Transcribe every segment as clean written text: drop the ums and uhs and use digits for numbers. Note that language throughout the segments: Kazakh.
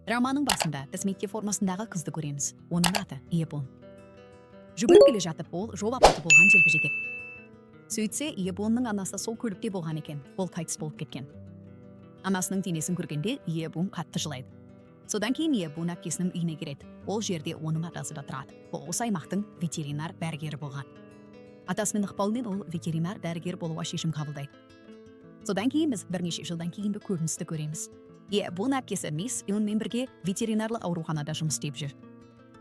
Драманың басында біз мектеп формасындағы қызды көреміз. Оның аты Ебон. Жүгіріп келе жатып, ол жол апаты болған жерге жетеді. Сөйтсе, Ебонның анасы сол көлікте болған екен. Ол қайтыс болып кеткен. Анасының денесін көргенде, Ебон қатты жылайды. Содан кейін Ебон әпкесінің үйіне келеді. Ол жерде оның атасы да тұрады. Ол осы аймақтың ветеринар дәрігері болған. Атасының ықпалымен ол ветеринар дәрігер болуға шешім қабылдайды. Содан кейін біз бірнеше жылдан кейінгі көріністі көреміз. Ебон әпкесі мисс Эонмен бірге ветеринарлық ауруханада жұмыс істеп жүр.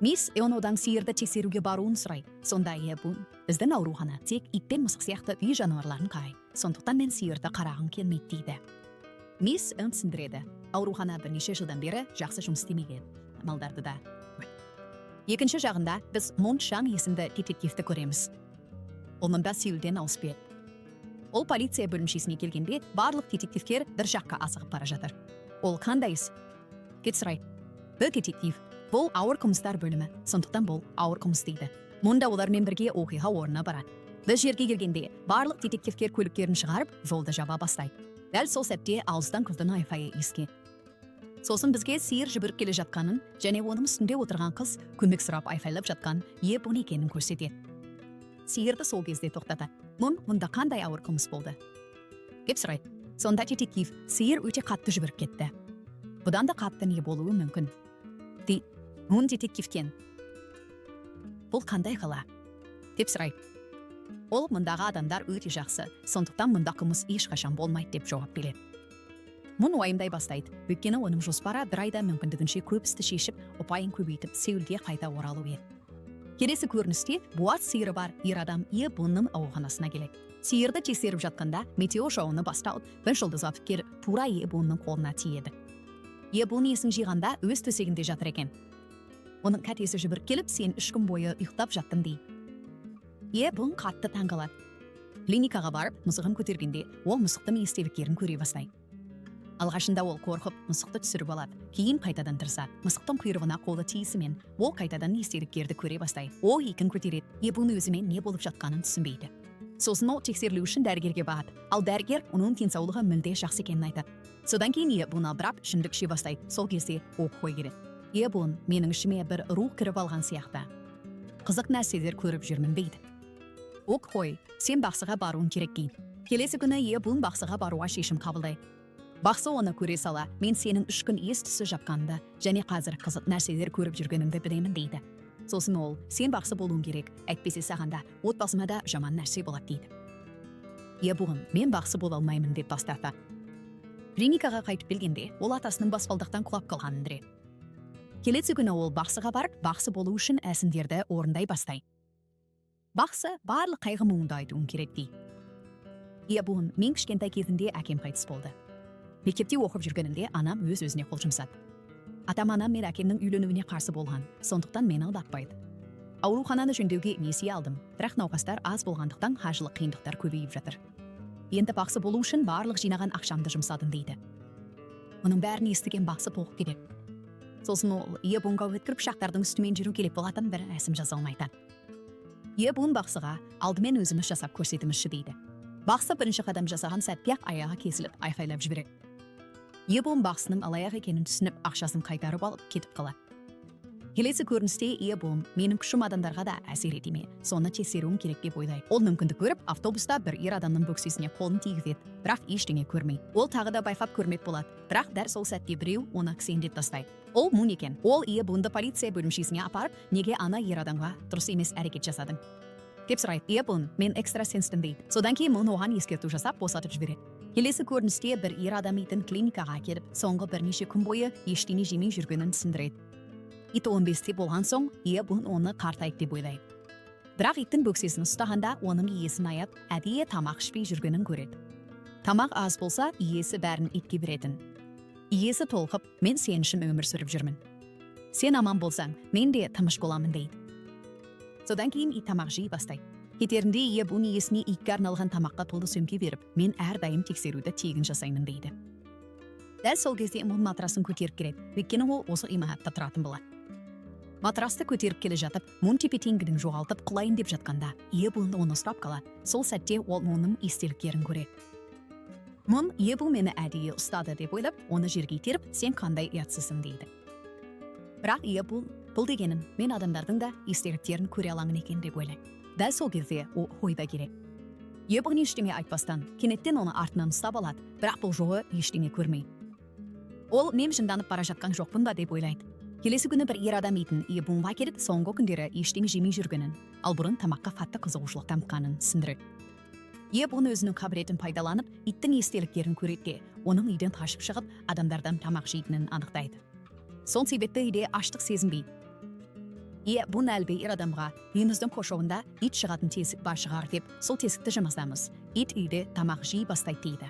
Мисс Эон одан сиырды тексеруге баруын сұрайды. Сонда Ебон: «Біздің аурухана тек ит пен мысық сияқты үй жануарларын қарайды. Сондықтан мен сиырды қарағым келмейді», – дейді. Мисс Эон түсіндіреді. Аурухана бірнеше жылдан бері жақсы жұмыс істемеген. Малдарды да. Екінші жағында біз Мун Чан есімді детективті көреміз. Ол мұнда Сеулден ауысып келді. Ол полиция бөлімшесіне келгенде, барлық детективтер бір жаққа асығып бара жатыр. Ол: «Қандай іс?» – деп сұрайды. Бір детектив: «Бұл ауыр қылмыстар бөлімі, сондықтан бұл ауыр қылмыс», – дейді. Мұнда олармен бірге оқиға орнына барады. Бір жерге келгенде, барлық детективтер көліктерін шығарып, жолды жаба бастайды. Дәл сол сәтте алыстан қыздың айқайы естіледі. Сосын бізге сиыр жүгіріп келе жатқанын және оның үстінде отырған қыз көмек сұрап айқайлап жатқан Ебон екенін көрсетеді. Сиырды сол кезде тоқтатады. Мун: «Мұнда қандай ауыр қылмыс болды?» – деп сұрайды. Сонда детектив: «Сиыр өте қатты жүгіріп кетті. Бұдан да қатты не болуы мүмкін?» – дейді. Мун детективтен: «Бұл қандай қала?» – деп сұрайды. Ол: «Мұндағы адамдар өте жақсы, сондықтан мұнда қылмыс ешқашан болмайды», – деп жауап береді. Мун уайымдай бастайды, өйткені оның жоспары бір айда мүмкіндігінше көп істі шешіп, ұпайын көбейтіп, Сеулге қайта оралу еді. Келесі көріністе буаз сиыры бар ер адам Ебонның ауруханасына келеді. Сиырды тексеріп жатқанда, метеор жауыны басталып, бір жұлдыз атып келіп, тура Ебонның қолына тиеді. Ебон есін жиғанда, өз төсегінде жатыр екен. Оның тәтесі жүгіріп келіп: «Сен 3 күн бойы ұйықтап жаттың», – дейді. Ебон қатты таңқалады. Клиникаға барып, мысығын көтергенде, ол мысықтың естеліктерін көре бастайды. Алғашында ол қорқып, мысықты түсіріп алады. Кейін қайтадан тырысады. Мысықтың құйрығына қолы тиісімен, ол қайтадан естеліктерді көре бастайды. Ол итін көтереді. Ебон өзімен не болып жатқанын түсінбейді. Сосын ол тексерілу үшін дәрігерге барады. Ал дәрігер оның денсаулығы мүлде жақсы екенін айтады. Содан кейін Ебон абырап, ішімдік іше бастайды. Сол кезде Ок Хой келеді. Ебон: «Менің ішіме бір рух кіріп алған сияқты. Қызық нәрселер көріп жүрмін», – дейді. Ок Хой: «Сен бақсыға баруың керек», – дейді. Келесі күні Ебон бақсыға баруға шешім қабылдайды. Бақсы оны көре сала: «Мен сенің 3 күн ес түссіз жатқаныңды және қазір қызық нәрселер көріп жүргеніңді білемін», – дейді. Сосын ол: «Сен бақсы болуың керек, әйтпесе саған да, отбасыма да жаман нәрсе болады», – дейді. Ебон: «Мен бақсы бола алмаймын», – деп бас тартады. Клиникаға қайтып келгенде, ол атасының баспалдақтан құлап қалғанын біледі. Келесі күні ол бақсыға барып, бақсы болу үшін рәсімдерді орындай бастайды. Бақсы: «Барлық қайғы мұңды айтуың керек», – дейді. Ебон: «Мен кішкентай кезімде әкем қайтыс болды. Мектепте оқып жүргенімде анам өз өзіне қол жұмсады. Атам анам мен әкемнің үйленуіне қарсы болған, сондықтан мені ұнатпайды. Аурухананы жөндеуге несие алдым, бірақ науқастар аз болғандықтан, қаржылық қиындықтар көбейіп жатыр. Енді бақсы болу үшін барлық жинаған ақшамды жұмсадым», – дейді. Мұның бәрін естіген бақсы толқып кетеді. Сосын ол Ебонға өткір пышақтардың үстімен жүру керек болатын бір рәсім жасауын айтады. Ебон бақсыға: «Алдымен өзіміз жасап көрсетіңізші», – дейді. Бақсы бірінші қадам жасаған сәтте ақ аяғы кесіліп, айқайлап жібереді. Ебон бақсының алаяқ екенін түсініп, ақшасын қайтарып алып кетіп қалады. Келесі көріністе Ебон: «Менің күшім адамдарға да әсер ете ме, соны тексеруім керек», – деп ойлайды. Ол мүмкіндік көріп, автобуста бір ер адамның бөксесіне қолын тигізеді, бірақ ештеңе көрмейді. Ол тағы да байқап көрмек болады, бірақ дәл сол сәтте біреу оны кісендеп тастайды. Ол Мун екен. Ол Ебонды полиция бөлімшесіне апарып: «Неге ана ер адамға дұрыс емес әрекет жасадың?» – деп сұрайды. Ебон: «Мен экстрасенспін», – дейді. Содан кейін Мун оған ескерту жасап, босатып жібереді. Келесі көріністе бір ер адам итін клиникаға әкеліп, соңғы бірнеше күн бойы ештеңе жемей жүргенін түсіндіреді. Ит 15-те болған соң, Ебон оны қартайды деп ойлайды. Бірақ иттің бөксесін ұстағанда, оның иесін аяп, әдейі тамақ ішпей жүргенін көреді. Тамақ аз болса, иесі бәрін итке беретін. Иесі толқып: «Мен сен үшін өмір сүріп жүрмін. Сен аман болсаң, мен де тыныш боламын», – дейді. Содан кейін ит тамақ жей бастайды. Кетерінде Ебон иесіне итке арналған тамаққа толы сөмке беріп: «Мен әрдайым тексеруді тегін жасаймын», – дейді. Дәл сол кезде Мун матрасын көтеріп келеді, өйткені ол осы ғимаратта тұратын болады. Матрасты көтеріп келе жатып, Мун тепе теңдігін жоғалтып, құлайын деп жатқанда, Ебон оны ұстап қалады. Сол сәтте ол оның естеліктерін көреді. Мун Ебон мені әдейі ұстады деп ойлап, оны жерге итеріп: «Сен қандай ұятсызсың», – дейді. Бірақ ие бұл дегенім мен адамдардың да естеліктерін көре аламын екен деп ойлайды. Дәл сол кезде ол ойда керек. Ебон ештеңе айтпастан, кенеттен оны артынан ұстап алады, бірақ бұл жолы ештеңе көрмейді. Ол мен жынданып бара жатқан жоқпын ба деп ойлайды. Келесі күні бір ер адам итін Ебонға келіп, соңғы күндері ештеңе жемей жүргенін, ал бұрын тамаққа қатты қызығушылық танытқанын түсіндіреді. Ебон өзінің қабілетін пайдаланып, иттің естеліктерін көреді де, оның үйден қашып шығып, адамдардан тамақ жейтінін анықтайды. Сол себепті үйде аштық сезінбейді. Ебон әлгі ер адамға үйіміздің қоршауында ит шығатын тесік бар шығар деп, сол тесікті жамасамыз. Ит үйде тамақ жей бастайды дейді.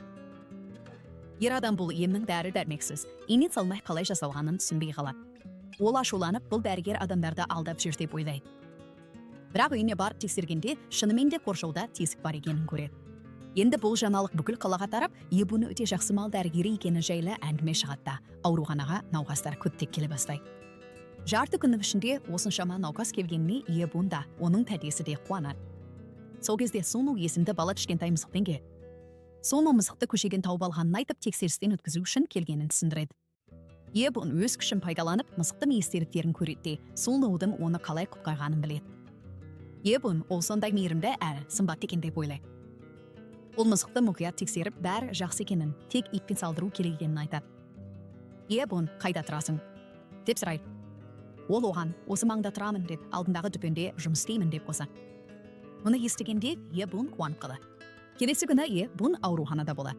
Ер адам бұл емнің дәрі дәрмексіз, ине салмай қалай жасалғанын түсінбей қалады. Ол ашуланып, бұл дәрігер адамдарды алдап жүр деп ойлайды. Бірақ үйіне барып тексергенде, шынымен де қоршауда тесік бар екенін көреді. Енді бұл жаңалық бүкіл қалаға тарап, Ебуны өте жақсы мал дәрігері екені жайлы әңгіме шығады да, ауруханаға науқастар көптеп келе бастайды. Жарты күннің ішінде осыншама науқас келгеніне Ебун да, оның тәтесі де қуанады. Сол кезде Суну есімді бала кішкентай мысықпен келеді. Суну мысықты көшеден тауып алғанын айтып, тексерістен өткізу үшін келгенін түсіндіреді. Ебун өз күшін пайдаланып, мысықтың естеліктерін көреді де, Сунудың оны қалай құтқарғанын біледі. Ебун ол сондай мейірімді әрі сымбатты екен деп ойлайды. Ол мысықты мұқият тексеріп, бәрі жақсы екенін, тек итпен салдыру керек екенін айтады. Ебун, қайда тұрасың? Деп сұрайды. Ол оған, осы маңда тұрамын деп, алдындағы дүкенде жұмыс істеймін деп қосады. Мұны естігенде Ебун қуанып қалады. Келесі күні Ебун ауруханада болады.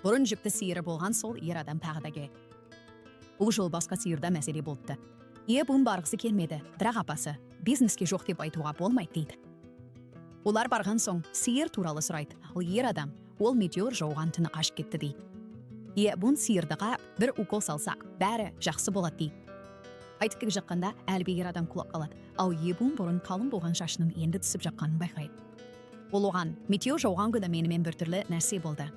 Бұрын жүкті сиыры болған сол ер адам тағы да келеді. Бұл жолы басқа сиырда мәселе болыпты. Ебун барғысы келмеді, бірақ апасы бизнеске жоқ деп айтуға болмайды дейді. Олар барған соң сиыр туралы сұрайды, ал ер адам ол метеор жауған түні қашып кетті дейді. Ебун сиырдыға бір укол салсақ, бәрі жақсы болады дейді. Айтып келе жатқанда әлгі ер адам құлап қалады, ал Ебун бұрын қалың болған шашының енді түсіп жатқанын байқайды. Ол оған, метеор жауған күні менімен біртүрлі нәрсе болды.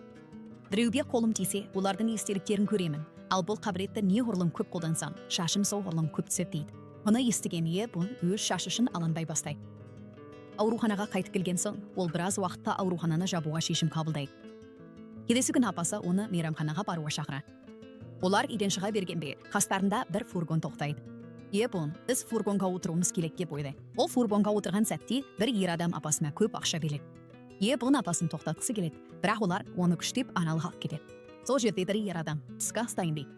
Біреуге қолым тисе, олардың естеліктерін көремін, ал бұл қабілетті неғұрлым көп қолдансам, шашым соғұрлым көп түседі дейді. Мұны естіген Ебун өз шашы үшін алаңдай бастайды. Ауруханаға қайтып келген соң, ол біраз уақытта аурухананы жабуға шешім қабылдайды. Келесі күні апасы оны мейрамханаға баруға шақырады. Олар үйден шыға бергенде, қастарында бір фургон тоқтайды. Ебун, біз фургонға отыруымыз керек деп ойлайды. Ол фургонға отырған сәтте бір ер адам апасына көп ақша береді. Ебун апасын тоқтатқысы келеді, бірақ олар оны күштеп аралға алып кетеді. Сол жерде бір ер адам түскі ас дайындайды.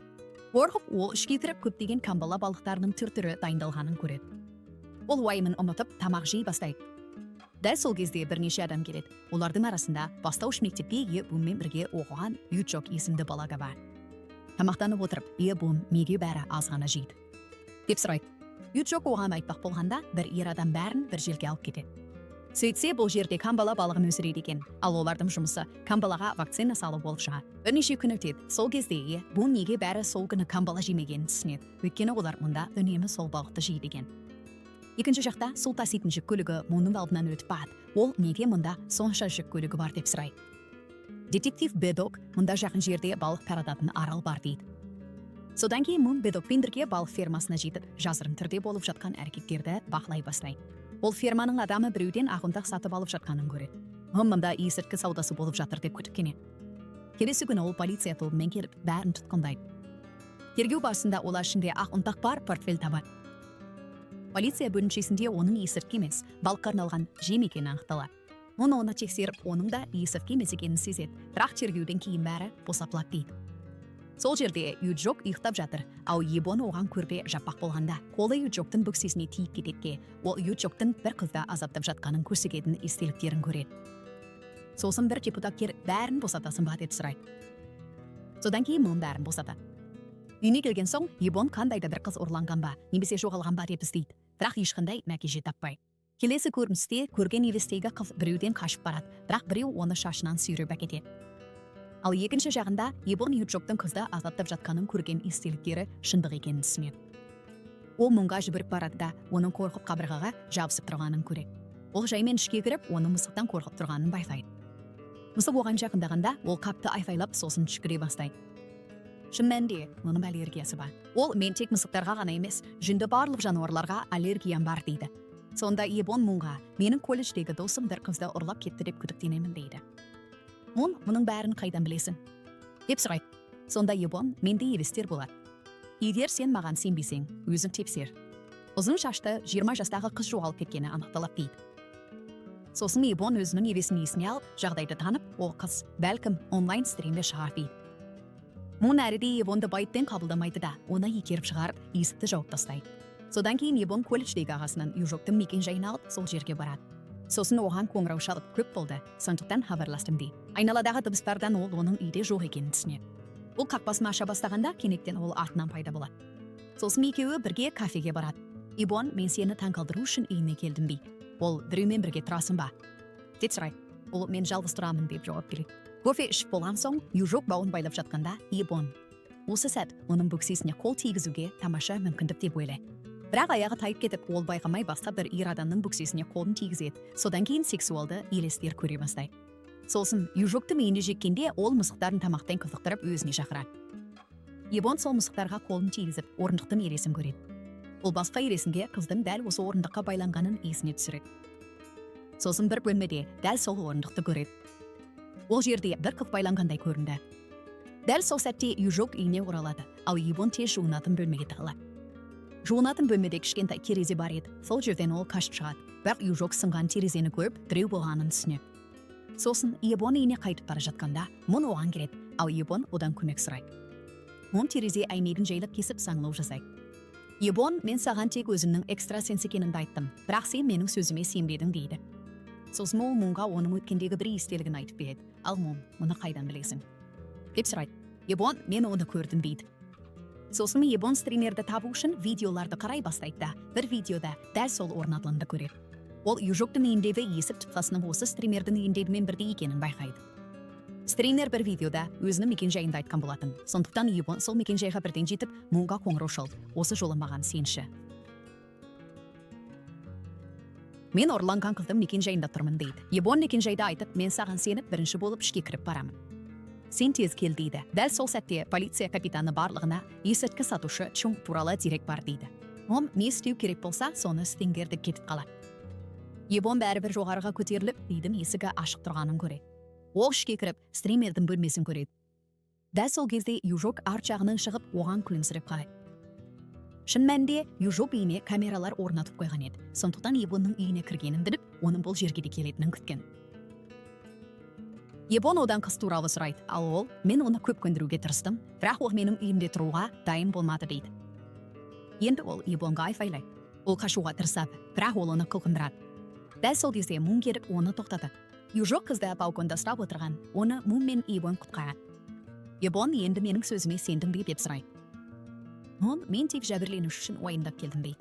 Қорқып, ол ішке кіріп көптеген камбала балықтарының түр-түрі дайындалғанын көреді. Ол уайымын ұмытып, тамақ жей бастайды. Дәл сол кезде бірнеше адам келеді. Олардың арасында бастауыш мектепте Ебунмен бірге оқыған Ючок есімді бала да бар. Тамақтанып отырып, Ебун неге бәрі аз ғана жейді деп сұрайды. Ючок оған айтпақ болғанда, бір ер адам бәрін бір жерге алып кетеді. Сөйтсе, бұл жерде камбала балығын өсіреді екен, ал олардың жұмысы камбалаға вакцина салу болып шығады. Бірнеше күн өтеді. Сол кезде Ебун неге бәрі сол күні камбала жемегенін түсінеді. Өйткені олар мұнда үнемі сол балықты жейді екен. Екінші жақта су таситын жүк көлігі мұның алдынан өтіп барады. Ол неге мұнда сонша жүк көлігі бар деп сұрайды. Детектив Бедок мұнда жақын жерде балық тарататын арал бар дейді. Содан кейін Мун Бедокпен бірге балық фермасына жетіп, жасырын түрде болып жатқан әрекеттерді бақылай бастайды. Ол ферманың адамы біреуден ақ ұнтақ сатып алып жатқанын көреді. Мун мұнда есірткі саудасы болып жатыр деп күдіктенеді. Келесі күні ол полиция тобымен келіп, бәрін тұтқындайды. Тергеу барысында олар ішінде ақ ұнтақ бар портфель табады. Полиция бөлімшесінде оның есірткі емес, балыққа арналған жем екені анықталады. Мун оны тексеріп, оның да есірткі емес екенін сезеді, бірақ тергеуден кейін бәрі босатылады дейді. Сол жерде Юджок ұйықтап жатыр, ал Ебон оған көрпе жаппақ болғанда, қолы Юджоктың бөксесіне тиіп кетеді де, ол Юджоктың бір қызды азаптап жатқанын көрсететін естеліктерін көреді. Сосын бір депутат келіп, бәрін босатасың ба деп сұрайды. Содан кейін Мун бәрін босатады. Үйіне келген соң, Ебон қандай да бір қыз ұрланған ба, немесе жоғалған ба деп іздейді, бірақ ешқандай нәтиже таппайды. Келесі көріністе көрген елестегі қыз біреуден қашып барады, бірақ біреу оны шашынан сүйреп әкетеді. Ал екінші жағында Ебон Юджоктың қызды азаптап жатқанын көрген естеліктері шындық екенін түсінеді. Ол Мунға жүгіріп барады да, оның қорқып қабырғаға жабысып тұрғанын көреді. Ол жаймен ішке кіріп, оның мысықтан қорқып тұрғанын байқайды. Мысық оған жақындағанда, ол қатты айқайлап, сосын түшкіре бастайды. Шын мәнінде, оның аллергиясы бар. Ол мен тек мысықтарға ғана емес, жүнді барлық жануарларға аллергиям бар дейді. Сонда Ебон Мунға, менің колледждегі досым бір қызды ұрлап кетті деп күдіктенемін дейді. Мун, мұның бәрін қайдан білесің? Деп сұрайды. Сонда Ебон, менде елестер болады. Егер сен маған сенбесең, өзің тексер. Ұзын шашты 20 жастағы қыз жоғалып кеткені анықталып дейді. Сосын Ебон өзінің елесін есіне алып, жағдайды танып, ол қыз бәлкім онлайн стримде шығар дейді. Мун әрі де Ебонды байыппен қабылдамайды да, оны итеріп шығарып, есікті жауып тастайды. Содан кейін Ебон колледждегі ағасынан Южоктың мекен жайын алып, сол жерге барады. Сосын оған қоңырау шалып, көп болды, сондықтан хабарластым дейді. Айналадағы дыбыстардан ол оның үйде жоқ екенін түсінеді. Ол қақпасын аша бастағанда, кенеттен ол артынан пайда болады. Сосын екеуі бірге кафеге барады. Ибон: «Мен сені таңқалдыру үшін үйіме келдім», – дейді. Ол: «Біреумен бірге тұрасың ба?» – деп сұрайды. Ол: «Мен жалғыз тұрамын», – деп жауап береді. Кофе ішіп болған соң, Южок бауын байлап жатқанда, Ибон осы сәт оның бөксесіне қол тигізуге тамаша мүмкіндік деп ойлайды. Бірақ аяғы тайып кетіп, ол байқамай басқа бір ер адамның бөксесіне қолын тигізеді. Содан кейін сексуалды елестер көре бастайды. Сосын Южоктың үйіне жеткенде, ол мысықтарын тамақпен қызықтырып, өзіне шақырады. Ебон сол мысықтарға қолын тигізіп, орындықтың елесін көреді. Ол басқа елесінде қыздың дәл осы орындыққа байланғанын есіне түсіреді. Сосын бір бөлмеде дәл сол орындықты көреді. Ол жерде бір қыз байланғандай көрінді. Дәл сол сәтте Южок үйіне оралады, ал Ебон тез жуынатын бөлмеге тығылады. Жуынатын бөлмеде кішкентай терезе бар еді. Сол жерден ол қашып шығады, бірақ Южок сынған терезені көріп, біреу болғанын түсінеді. Сосын Ебон үйіне қайтып бара жатқанда, Мун оған келеді, ал Ебон одан көмек сұрайды. Мун терезе әйнегін жайлап кесіп, саңылау жасайды. Ебон: «Мен саған тек өзімнің экстрасенс екенімді айттым, бірақ сен менің сөзіме сенбедің», – дейді. Сосын ол Мунға оның өткендегі бір естелігін айтып береді. Ал Мун: «Мұны қайдан білесің?» – деп сұрайды. Ебон: «Мен оны көрдім», – дейді. Сосын Ебон стримерді табу үшін видеоларды қарай бастайды да, бір видеода дәл сол орнатылымды көреді. Ол Южоктың үйіндегі есік тұтқасының осы стримердің үйіндегімен бірдей екенін байқайды. Стример бір видеода өзінің мекенжайын да айтқан болатын. Сондықтан Ебон сол мекенжайға бірден жетіп, Мунға қоңырау шалды: «Осы жолы маған сенші, мен ұрланған қыздың мекенжайында тұрмын», – дейді. Ебон мекенжайды айтып, «Мен саған сеніп, бірінші болып ішке кіріп барамын, сен тез кел», – дейді. Дәл сол сәтте полиция капитаны барлығына есірткі сатушы Чунг туралы дерек бар дейді. Ол не істеу керек болса, соны істеңдер деп кетіп қалады. Ебон бәрібір жоғарыға көтеріліп, үйдің есігі ашық тұрғанын көреді. Ол ішке кіріп, стримердің бөлмесін көреді. Дәл сол кезде Южок арт жағынан шығып, оған күлімсіреп қарайды. Шын мәнінде Южок үйіне камералар орнатып қойған еді. Сондықтан Ебонның үйіне кіргенін біліп, оның бұл жерге де келетінін күткен. Ебон одан қыз туралы сұрайды, ал ол: «Мен оны көп көндіруге тырыстым, бірақ ол менің үйімде тұруға дайын болмады», – дейді. Енді ол Ебонға айқайлайды. Ол қашуға тырысады, бірақ ол оны қылқындырады. Дәл сол кезде Мун келіп, оны тоқтатады. Южок қызды балконда ұстап отырған. Оны Мун мен Ебон құтқарады. Ебон: «Енді менің сөзіме сендің бе?» – деп сұрайды. Мун: «Мен тек жәбірленуші үшін уайымдап келдім», – дейді.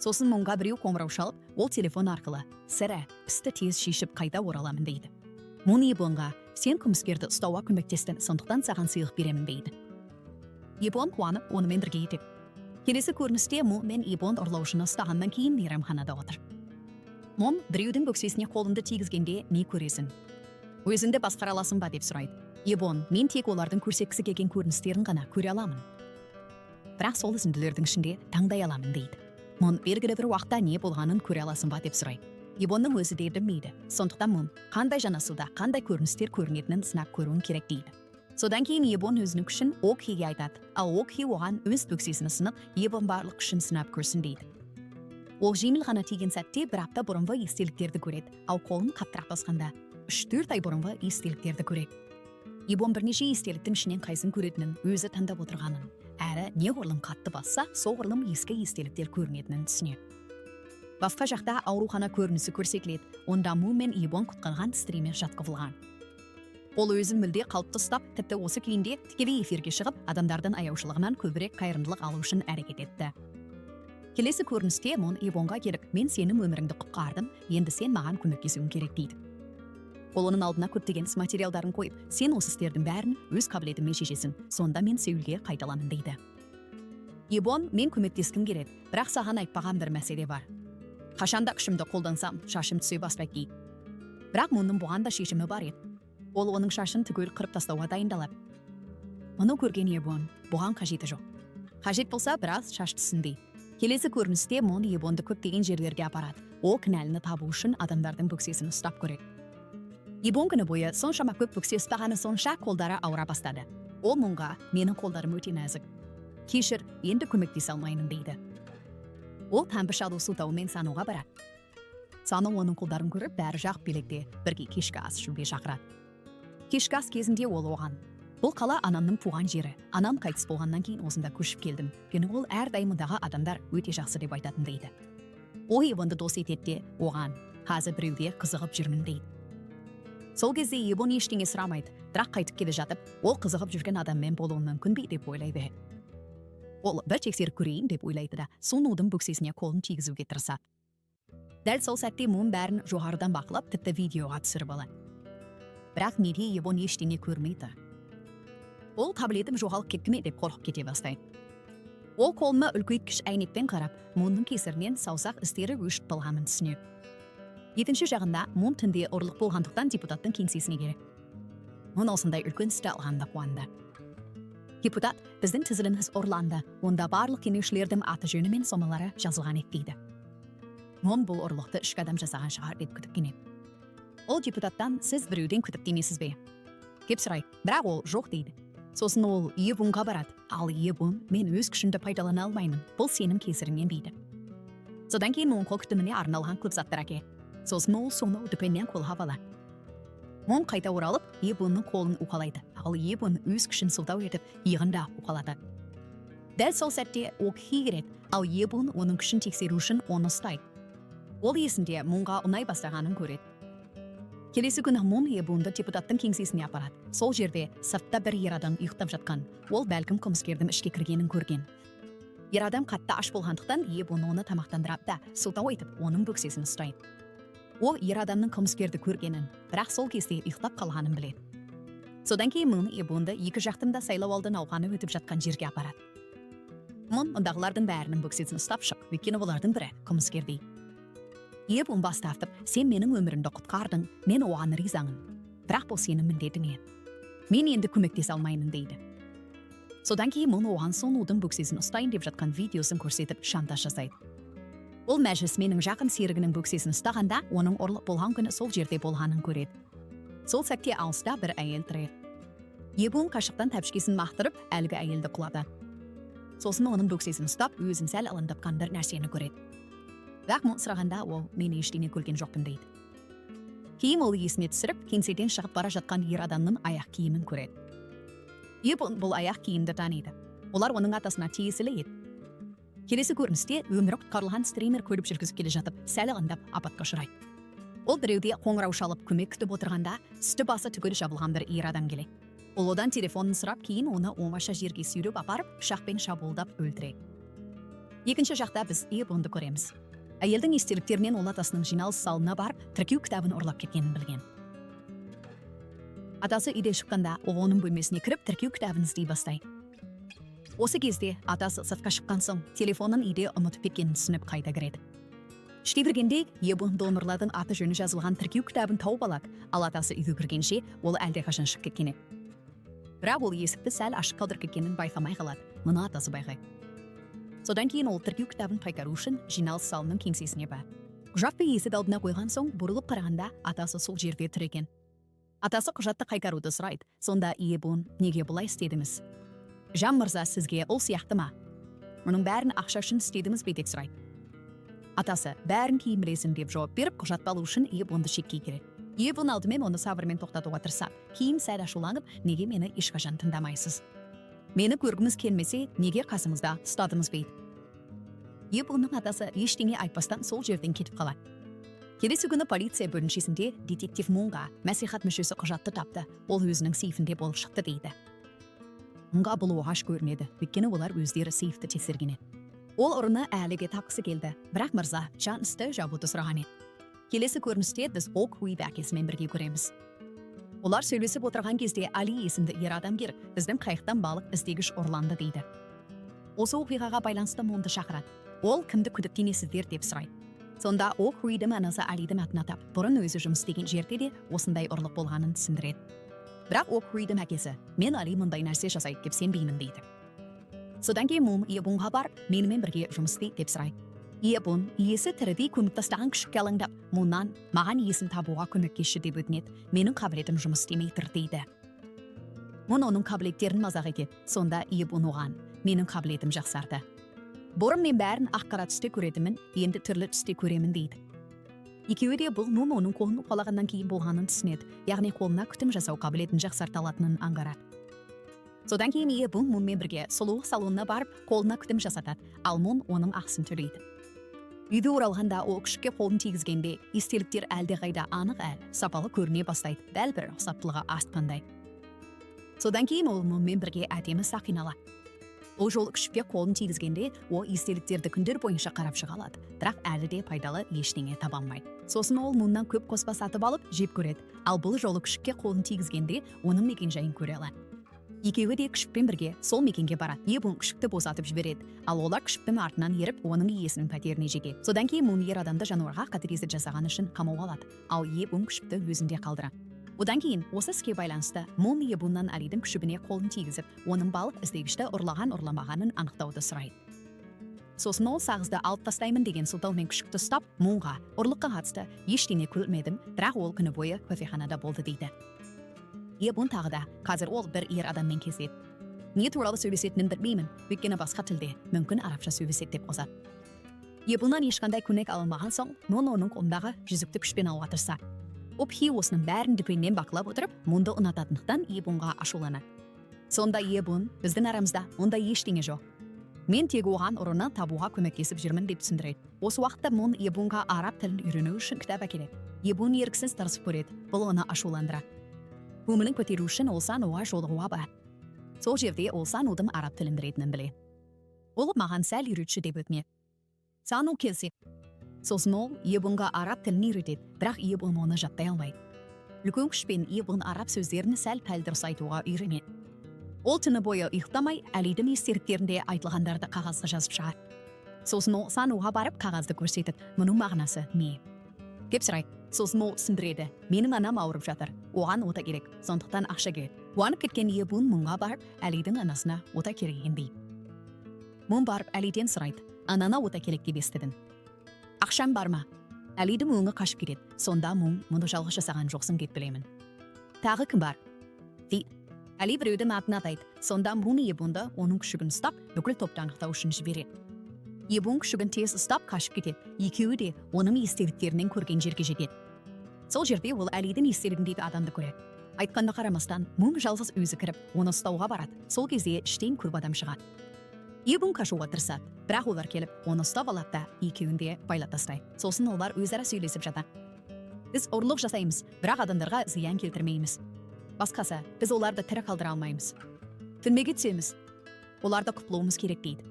Сосын Мунға біреу қоңырау шалып, ол телефон арқылы: «Сірә, істі тез шешіп, қайта ораламын», – дейді. Мун Ебонға: «Сен қылмыскерді ұстауға көмектестің, сондықтан саған сыйлық беремін», – дейді. Ебон қуанып, онымен бірге кетеді. Келесі көріністе Мун мен Ебон ұрлаушыны ұстағаннан кейін мейрамханада отыр. Мун: «Біреудің бөксесіне қолыңды тигізгенде не көресің? Өзіңді басқара аласың ба?» – деп сұрайды. Ебон: «Мен тек олардың көрсеткісі келген көріністерін ғана көре аламын, бірақ сол үзінділердің ішінде таңдай аламын», – дейді. Мун: «Белгілі бір уақытта не болғанын көре аласың ба?» – деп сұрайды. Ебонның өзі де білмейді. Сондықтан Мун қандай жанасуда қандай көріністер көрінетінін сынап көруің керек дейді. Содан кейін Ебон өзінің күшін Окхиге айтады, ал Окхи оған өз бөксесін ұсынып, Ебон барлық күшін сынап көрсін дейді. Ол жеңіл ғана тиген сәтте бір апта бұрынғы естеліктерді көреді, ал қолын қаттырақ басқанда 3-4 ай бұрынғы естеліктерді көреді. Ебон бірнеше естеліктің ішінен қайсын көретінін өзі таңдап отырғанын, әрі неғұрлым қатты басса, соғұрлым ескі естеліктер көрінетінін түсінеді. Басқа жақта аурухана көрінісі көрсетіледі. Онда Му мен Ебон құтқарған стример жатқызылған. Ол өзін мүлде қалыпты ұстап, тіпті осы күйінде тікелей эфирге шығып, адамдардың аяушылығынан көбірек қайырымдылық алу үшін әрекет етті. Келесі көріністе Мун Ебонға келіп: «Мен сенің өміріңді құтқардым, енді сен маған көмектесуің керек», – дейді. Ол оның алдына көптеген іс материалдарын қойып, «Сен осы істердің бәрін өз қабілетіңмен шешесің, сонда мен Сеулге қайта аламын», – дейді. Ебон: «Мен көмектескім келеді, бірақ саған айтпаған бір мәселе бар. Қашанда күшімді қолдансам, шашым түсе бастайды», – дейді. Бірақ Мунның бұған да шешімі бар еді. Ол оның шашын түгел қырып тастауға дайындалады. Мұны көрген Ебон: «Бұған қажеті жоқ, қажет болса, біраз шаш түссін», – дейді. Келесі көріністе Мун Ебонды көптеген жерлерге апарады. Ол кінәліні табу үшін адамдардың бөксесін ұстап көреді. Ебон күні бойы соншама көп бөксе ұстағаны сонша, қолдары ауыра бастады. Ол Мунға: «Менің қолдарым өте нәзік. Кешір, енді көмектесе алмаймын, дейді. Ол тәмпі шалу сылтауымен Сануға барады. Сану оның қолдарын көріп, бәрі жақ билетте бірге кешкі ас ішуге шақырады. Кешкі ас кезінде ол оған: «Бұл қала анамның туған жері. Анам қайтыс болғаннан кейін осында көшіп келдім. Өйткені ол әрдайым мұндағы адамдар өте жақсы деп айтатын», – дейді. Ол Ебонды дос етеді де, оған: «Қазір біреуге қызығып жүрмін», – дейді. Сол кезде Ебон ештеңе сұрамайды, бірақ қайтып келе жатып, ол қызығып жүрген адаммен болуы мүмкін бе деп ойлайды. Ол бір тексеріп көрейін деп ойлайды да, Сунудың бөксесіне қолын тигізуге тырысады. Дәл сол сәтте Мун бәрін жоғарыдан бақылап, тіпті видеоға түсіріп алады. Бірақ неге Ебон ештеңе көрмейді? Ол таблетім жоғалып кетті ме деп қорқып кете бастайды. Ол қолына үлкейткіш әйнекпен қарап, Мунның кесірінен саусақ іздері өшіп қалғанын түсінеді. Екінші жағында Мун түнде ұрлық болғандықтан депутаттың кеңсесіне келеді. Мун осындай үлкен істі алғанына қуанды. Депутат: «Біздің тізіліміз ұрланды, онда барлық демеушілердің аты жөні мен сомалары жазылған еді», – дейді. Мун бұл ұрлықты ішкі адам жасаған шығар деп күдіктенеді. Ол депутаттан: «Сіз біреуден күдіктенесіз бе?» деп сұрайды, бірақ ол «жоқ» дейді. Сосын ол Ебунға барады, ал Ебун: «Мен өз күшімді пайдалана алмаймын, бұл сенің кесіріңнен», – дейді. Содан кейін Мун қол күтіміне арналған көп заттар әкеледі. Сосын ол соны дүкеннен қолға алады. Мун қайта оралып, Ебунның қолын уқалайды, ал Ебун өз күшін сылтау етіп, иығын да уқалады. Дәл сол сәтте ол кіреді, ал Ебун оның күшін тексеру үшін оны ұстайды. Ол есінде Мунға ұнай бастағанын көреді. Келесі күні Мун Ебунды депутаттың кеңсесіне апарады. Сол жерде сыртта бір ер адам ұйықтап жатқан. Ол бәлкім қылмыскердің ішке кіргенін көрген. Ер адам қатты аш болғандықтан, Ебун оны тамақтандырады да, сылтау айтып, оның бөксесін ұстайды. Ол ер адамның қылмыскерді көргенін, бірақ сол кезде ұйықтап қалғанын біледі. Содан кейін Мун Ебунды екі жақтың да сайлау алды науқаны өтіп жатқан жерге апарады. Мун: «Мұндағылардың бәрінің бөксесін ұстап шық, өйткені олардың бірі қылмыскер», – дейді. Ебун бас тартып: «Сен менің өмірімді құтқардың, мен оған ризамын, бірақ бұл сенің міндетің еді, мен енді көмектесе алмаймын», – дейді. Содан кейін Мун оған Сонудың бөксесін ұстайын деп жатқан видеосын көрсетіп, шантаж жасайды. Ол мәжілісменнің жақын серігінің бөксесін ұстағанда, оның ұрлық болған күні сол жерде болғанын көреді. Сол сәтте алыста бір әйел тұр еді. Ебун қашықтан тәпішкесін мақтырып, әлгі әйелді құлатады. Сосын оның бөксесін ұстап, өзін сәл алаңдатқан бір нәрсені көреді, бірақ Мун сұрағанда, ол «мен ештеңе көрген жоқпын» дейді. Кейін ол есіне түсіріп, кеңседен шығып бара жатқан ер адамның аяқ киімін көреді. Ебун бұл аяқ киімді таниды, олар оның атасына тиесілі еді. Келесі көріністе өмірі құтқарылған стример көлік жүргізіп келе жатып, сәл ығындап, апатқа ұшырайды. Ол біреуге қоңырау шалып, көмек күтіп отырғанда, үсті басы түгел жабылған бір ер адам келеді. Ол одан телефонын сұрап, кейін оны оңаша жерге сүйреп апарып, пышақпен шабуылдап өлтіреді. Екінші жақта біз Ебонды көреміз. Әйелдің естеліктерінен ол атасының жиналыс залына барып, тіркеу кітабын ұрлап кеткенін білген. Атасы үйде шыққанда, ол оның бөлмесіне кіріп, тіркеу кітабын іздей бастайды. Осы кезде атасы сыртқа шыққан соң, телефонын үйде ұмытып кеткенін түсініп, қайта кіреді. Іште кіргенде Ебон донорлардың аты жөні жазылған тіркеу кітабын тауып алады, ал атасы үйге кіргенше, ол әлдеқашан шығып кеткен еді. Бірақ ол есікті сәл ашық қалдырып кеткенін байқамай қалады. Мұны атасы байқайды. Содан кейін ол тіркеу кітабын қайтару үшін жиналыс залының кеңсесіне барады. Құжатты есік алдына қойған соң, бұрылып қарағанда, атасы сол жерде тұр екен. Атасы құжатты қайтаруды сұрайды. Сонда Ебон: «Неге бұлай істедіңіз? Жан мырза сізге ол сияқты ма? Мұның бәрін ақша үшін істедіңіз бе?» деп сұрайды. Атасы: «Бәрін кейін білесің», – деп жауап беріп, құжатты алу үшін Ебонды шетке итереді. Ебон алдымен оны сабырмен тоқтатуға тырысады, кейін сәл ашуланып: «Неге мені ешқашан тыңдамайсыз? Мені көргіңіз келмесе, неге қасыңызда ұстадыңыз?» – дейді. Ебонның атасы ештеңе айтпастан сол жерден кетіп қалады. Келесі күні полиция бөлімшесінде детектив Мунға: «Мәслихат мүшесі құжатты тапты, ол өзінің сейфінде болып шықты», – дейді. Мунға бұл оғаш көрінеді, өйткені олар өздері сейфті тексерген еді. Ол ұрыны әлі де тапқысы келді, бірақ мырза Чан істі жабуды сұраған еді. Келесі көріністе біз Ок Хуиді әкесімен бірге көреміз. Олар сөйлесіп отырған кезде Али есімді ер адам келіп, «Біздің қайықтан балық іздегіш ұрланды», – дейді. Осы оқиғаға байланысты Мунды шақырады. Ол: «Кімді күдіктенесіздер?» – деп сұрайды. Сонда Ок Хуидің анасы Алидің атын атап, бұрын өзі жұмыс істеген жерде де осындай ұрлық болғанын түсіндіреді. Бірақ Ок Хуидің әкесі: «Мен Али мұндай нәрсе жасайды деп сенбеймін», – дейді. Содан кейін Мун Ебунға барып, «Менімен бірге жұмыс істейді» деп сұрайды. Ебун иесі тірідей көміп тастаған күшікке алаңдап, Муннан «Маған иесін табуға көмектесші» деп өтінеді, «Менің қабілетім жұмыс істемей тұр», – дейді. Мун оның қабілеттерін мазақ етеді. Сонда Ебун оған Менің қабілетім жақсарды. Бұрын мен бәрін ақ-қара түсте көретінмін, енді түрлі түсте көремін, дейді. Екеуі де бұл Мун оның қолын уқалағаннан кейін болғанын түсінеді, яғни қолына күтім жасау қабілетін жақсарта алатынын аңғарады. Содан кейін Ебун Мунмен бірге сұлулық салонына барып, қолына күтім жасатады, ал Мун оның ақысын төлейді. Үйге оралғанда, ол күшікке қолын тигізгенде, естеліктер әлдеқайда анық әрі сапалы көріне бастайды, дәл бір ұқсаптылығы артқандай. Содан кейін ол Мунмен бірге әдемі сақина алады. Ол жолы күшікке қолын тигізгенде, ол естеліктерді күндер бойынша қарап шыға алады, бірақ әлі де пайдалы ештеңе таба алмайды. Сосын ол Муннан көп қоспа сатып алып, жеп көреді, ал бұл жолы күшікке қолын тигізгенде, оның мекенжайын көре алады. Екеуі де күшікпен бірге сол мекенге барады. Ебун күшікті босатып жібереді, ал олар күшіктің артынан еріп, оның иесінің пәтеріне жетеді. Содан кейін Мун ер адамды жануарға қатыгездік жасағаны үшін қамауға алады, ал Ебун күшікті өзінде қалдырады. Одан кейін осы іске байланысты Мун Ебуннан Алидің күшігіне қолын тигізіп, оның балық іздегішті ұрлаған ұрламағанын анықтауды сұрайды. Сосын ол сағызды алып тастаймын деген сылтаумен күшікті ұстап, Мунға ұрлыққа қатысты ештеңе көрмедім, бірақ ол күні бойы кофеханада болды, дейді. Ебун тағы да қазір ол бір ер адаммен кездеседі. Не туралы сөйлесетінін білмеймін, өйткені басқа тілде, мүмкін, арабша сөйлеседі, деп қосады. Ебуннан ешқандай көмек алынмаған соң, Мун оның қолындағы жүзікті күшпен алуға тырысады. Опхи осының бәрін дүкеннен бақылап отырып, Мунды ұнататындықтан Ебунға ашуланады. Сонда Ебун: «Біздің арамызда ондай ештеңе жоқ, мен тек оған ұрыны табуға көмектесіп жүрмін», – деп түсіндіреді. Осы уақытта Мун Ебунға араб тілін үйрену үшін кітап әкеледі. Ебун еріксіз тырысып көреді, бұл оны ашуландырады. Көңілін көтеру үшін ол Сануға жолығуға барады. Сол жерде ол Санудың араб тілін білетінін біледі. Ол маған сәл үйретші деп өтінеді. Сану келсе. Сосын ол Ебунға араб тілін үйретеді, бірақ Ебун оны жаттай алмайды. Үлкен күшпен Ебун араб сөздерін сәл пәл дұрыс айтуға үйренеді. Ол түні бойы ұйықтамай, Әлидің естеліктерінде айтылғандарды қағазға жазып шығады. Сосын ол Сануға барып, қағазды көрсетіп, «Мұның мағынасы не?» деп сұрайды. Сосын ол түсіндіреді: «Менің анам ауырып жатыр, оған ота керек, сондықтан ақша керек». Қуанып кеткен Ебун Мунға барып, Әлидің анасына ота керек екен дейді. Мун барып, Әлиден сұрайды: «Анана ота керек деп естідім, ақшаң бар ма?» Әлидің өңі қашып кетеді. Сонда Мун: «Мұны жалғыз жасаған жоқсың деп білемін, тағы кім бар?» – дейді. Әли біреудің атын атайды. Сонда Мун Ебунды оның күшігін ұстап, бүкіл топты анықтау үшін жібереді. Ебун күшігін тез ұстап, қашып кетеді. Екеуі де оның естеліктерінен көрген жерге жетеді. Сол жерде ол Әлидің естелігіндегі адамды көреді. Айтқанына қарамастан, Мун жалғыз өзі кіріп, оны ұстауға барады. Сол кезде іштен көп адам шығады. Ебун қашуға тырысады, бірақ олар келіп, оны ұстап алады да, екеуін де байлап тастайды. Сосын олар өзара сөйлесіп жатады: «Біз ұрлық жасаймыз, бірақ адамдарға зиян келтірмейміз. Басқасы, біз оларды тірі қалдыра алмаймыз, түрмеге түсеміз, оларды құтылуымыз керек», – дейді.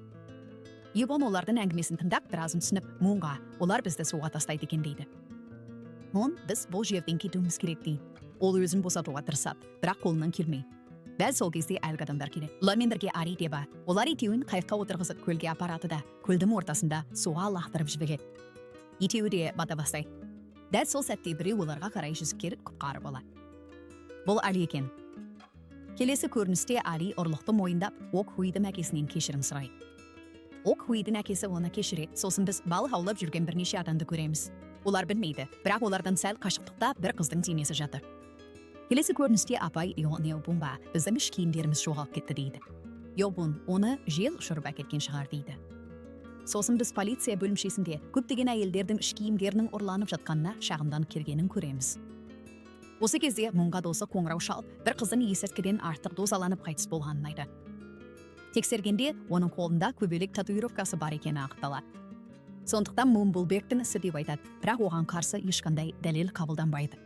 Ебон олардың әңгімесін тыңдап, біразын түсініп, Мунға: «Олар бізді суға тастайды екен», – дейді. Мун: «Біз бұл жерден кетуіміз керек», – дейді. Ол өзін босатуға тырысады, бірақ қолынан келмейді. Дәл сол кезде әлгі адамдар келеді. Олармен бірге Ари де бар. Олар екеуін қайыққа отырғызып, көлге апарады да, көлдің ортасында суға лақтырып жібереді. Екеуі де бата бастайды. Дәл сол сәтте біреу оларға қарай жүзіп келіп, құтқарып алады. Бұл Али екен. Келесі көріністе Али ұрлықты мойындап, Ок Хуидің әкесінен кешірім сұрайды. Ок Хуидің әкесі оны кешіреді. Сосын біз балық аулап жүрген бірнеше адамды көреміз. Олар білмейді, бірақ олардан сәл қашықтықта бір қыздың денесі жатыр. Келесі көріністе апай Йобунға: «Біздің іш киімдеріміз жоғалып кетті», – дейді. Йобун: «Оны жел ұшырып әкеткен шығар», – дейді. Сосын біз полиция бөлімшесінде көптеген әйелдердің іш киімдерінің ұрланып жатқанына шағымданып келгенін көреміз. Осы кезде Мунға досы қоңырау шалып, бір қыздың есірткіден артық дозаланып қайтыс болғанын айтады. Тексергенде, оның қолында көбелек татуировкасы бар екені анықталады. Сондықтан Мун бұл Бектің ісі деп айтады, бірақ оған қарсы ешқандай дәлел қабылданбайды.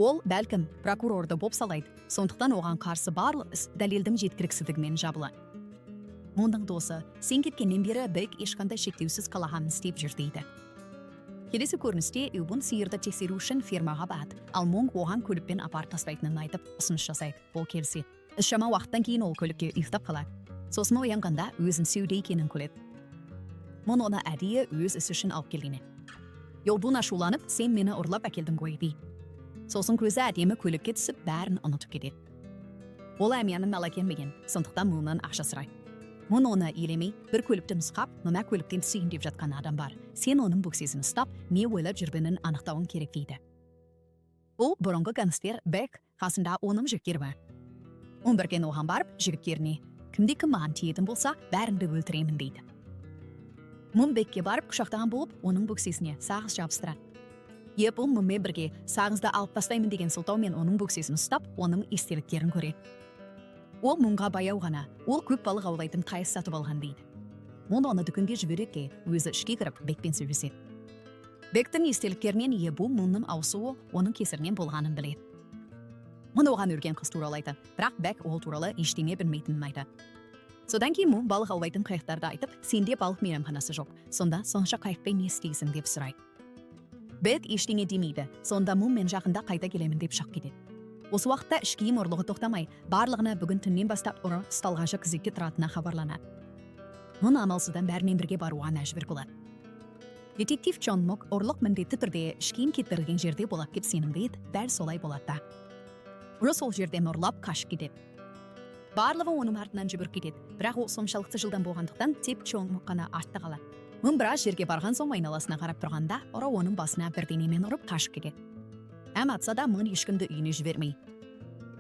Ол бәлкім прокурорды бопсалайды, сондықтан оған қарсы барлық іс дәлелдің жеткіліксіздігімен жабылады. Мунның досы: «Сен кеткеннен бері Бек ешқандай шектеусіз қалағанын істеп жүр», – дейді. Келесі көріністе Юбун сиырды тексеру үшін фермаға барады, ал Мун оған көлікпен апарып тастайтынын айтып, ұсыныс жасайды. Ол келіседі. Шама уақыттан кейін ол көлікке ұйықтап қалады. Сосын оянғанда өзін Сеулде екенін көреді. Мун оны әдейі өз ісі үшін алып келген. Йобун ашуланып, «Сен мені ұрлап әкелдің ғой», – дейді. Сосын көзі әдемі көлікке түсіп, бәрін ұмытып кетеді. Ол әмиянын ала келмеген, сондықтан Муннан ақша сұрайды. Мун оны елемей, бір көлікті нұсқап, «Мына көліктен түсейін деп жатқан адам бар, сен оның бөксесін ұстап, не ойлап жүргенін анықтауың керек», – дейді. Бұл бұрынғы гангстер Бек, қасында оның жігіттері бар. Он бірден оған барып, жігіттеріне: Кімде кім маған тиетін болса, бәріңді өлтіремін дейді. Мун Бекке барып, құшақтаған болып, оның бөксесіне сағыз жабыстырады. Ебун Мунмен бірге сағызды алып тастаймын деген сылтаумен оның бөксесін ұстап, оның естеліктерін көреді. Ол Мунға баяу ғана ол көп балық аулайтын қайық сатып алған дейді. Мун оны дүкенге жібереді де, өзі ішке кіріп, Бекпен сөйлеседі. Бектің естеліктерінен Ебу Мунның ауысуы оның кесірінен болғанын біледі. Мун оған өлген қыз туралы айтады, бірақ Бек ол туралы ештеңе білмейтінін айтады. Содан кейін Мун балық аулайтын қайықтарды айтып, сенде балық мейрамханасы жоқ, сонда сонша қайықпен не істейсің деп сұрайды. Бек ештеңе демейді. Сонда Мун мен жақында қайта келемін деп шығып кетеді. Осы уақытта іш киім ұрлығы тоқтамай, барлығына бүгін түннен бастап ұры ұсталғанша күзетте тұратынына хабарланады. Мун амалсыздан бәрімен бірге баруға мәжбүр болады. Детектив Чон Мок ұрлық міндетті түрде іш киім кептірілген жерде болады деп сенімді еді. Дәл солай болады да. Ұры сол жерден ұрлап қашып кетеді. Барлығы оның артынан жүгіріп кетеді, бірақ ол соншалықты жылдам болғандықтан, тек Чон Мок қана артта қалады. Мун біраз жерге барған соң, айналасына қарап тұрғанда, ұры оның басына бірдеңемен ұрып қашып кетеді. Әм атса да, Мун ешкімді үйіне жібермей,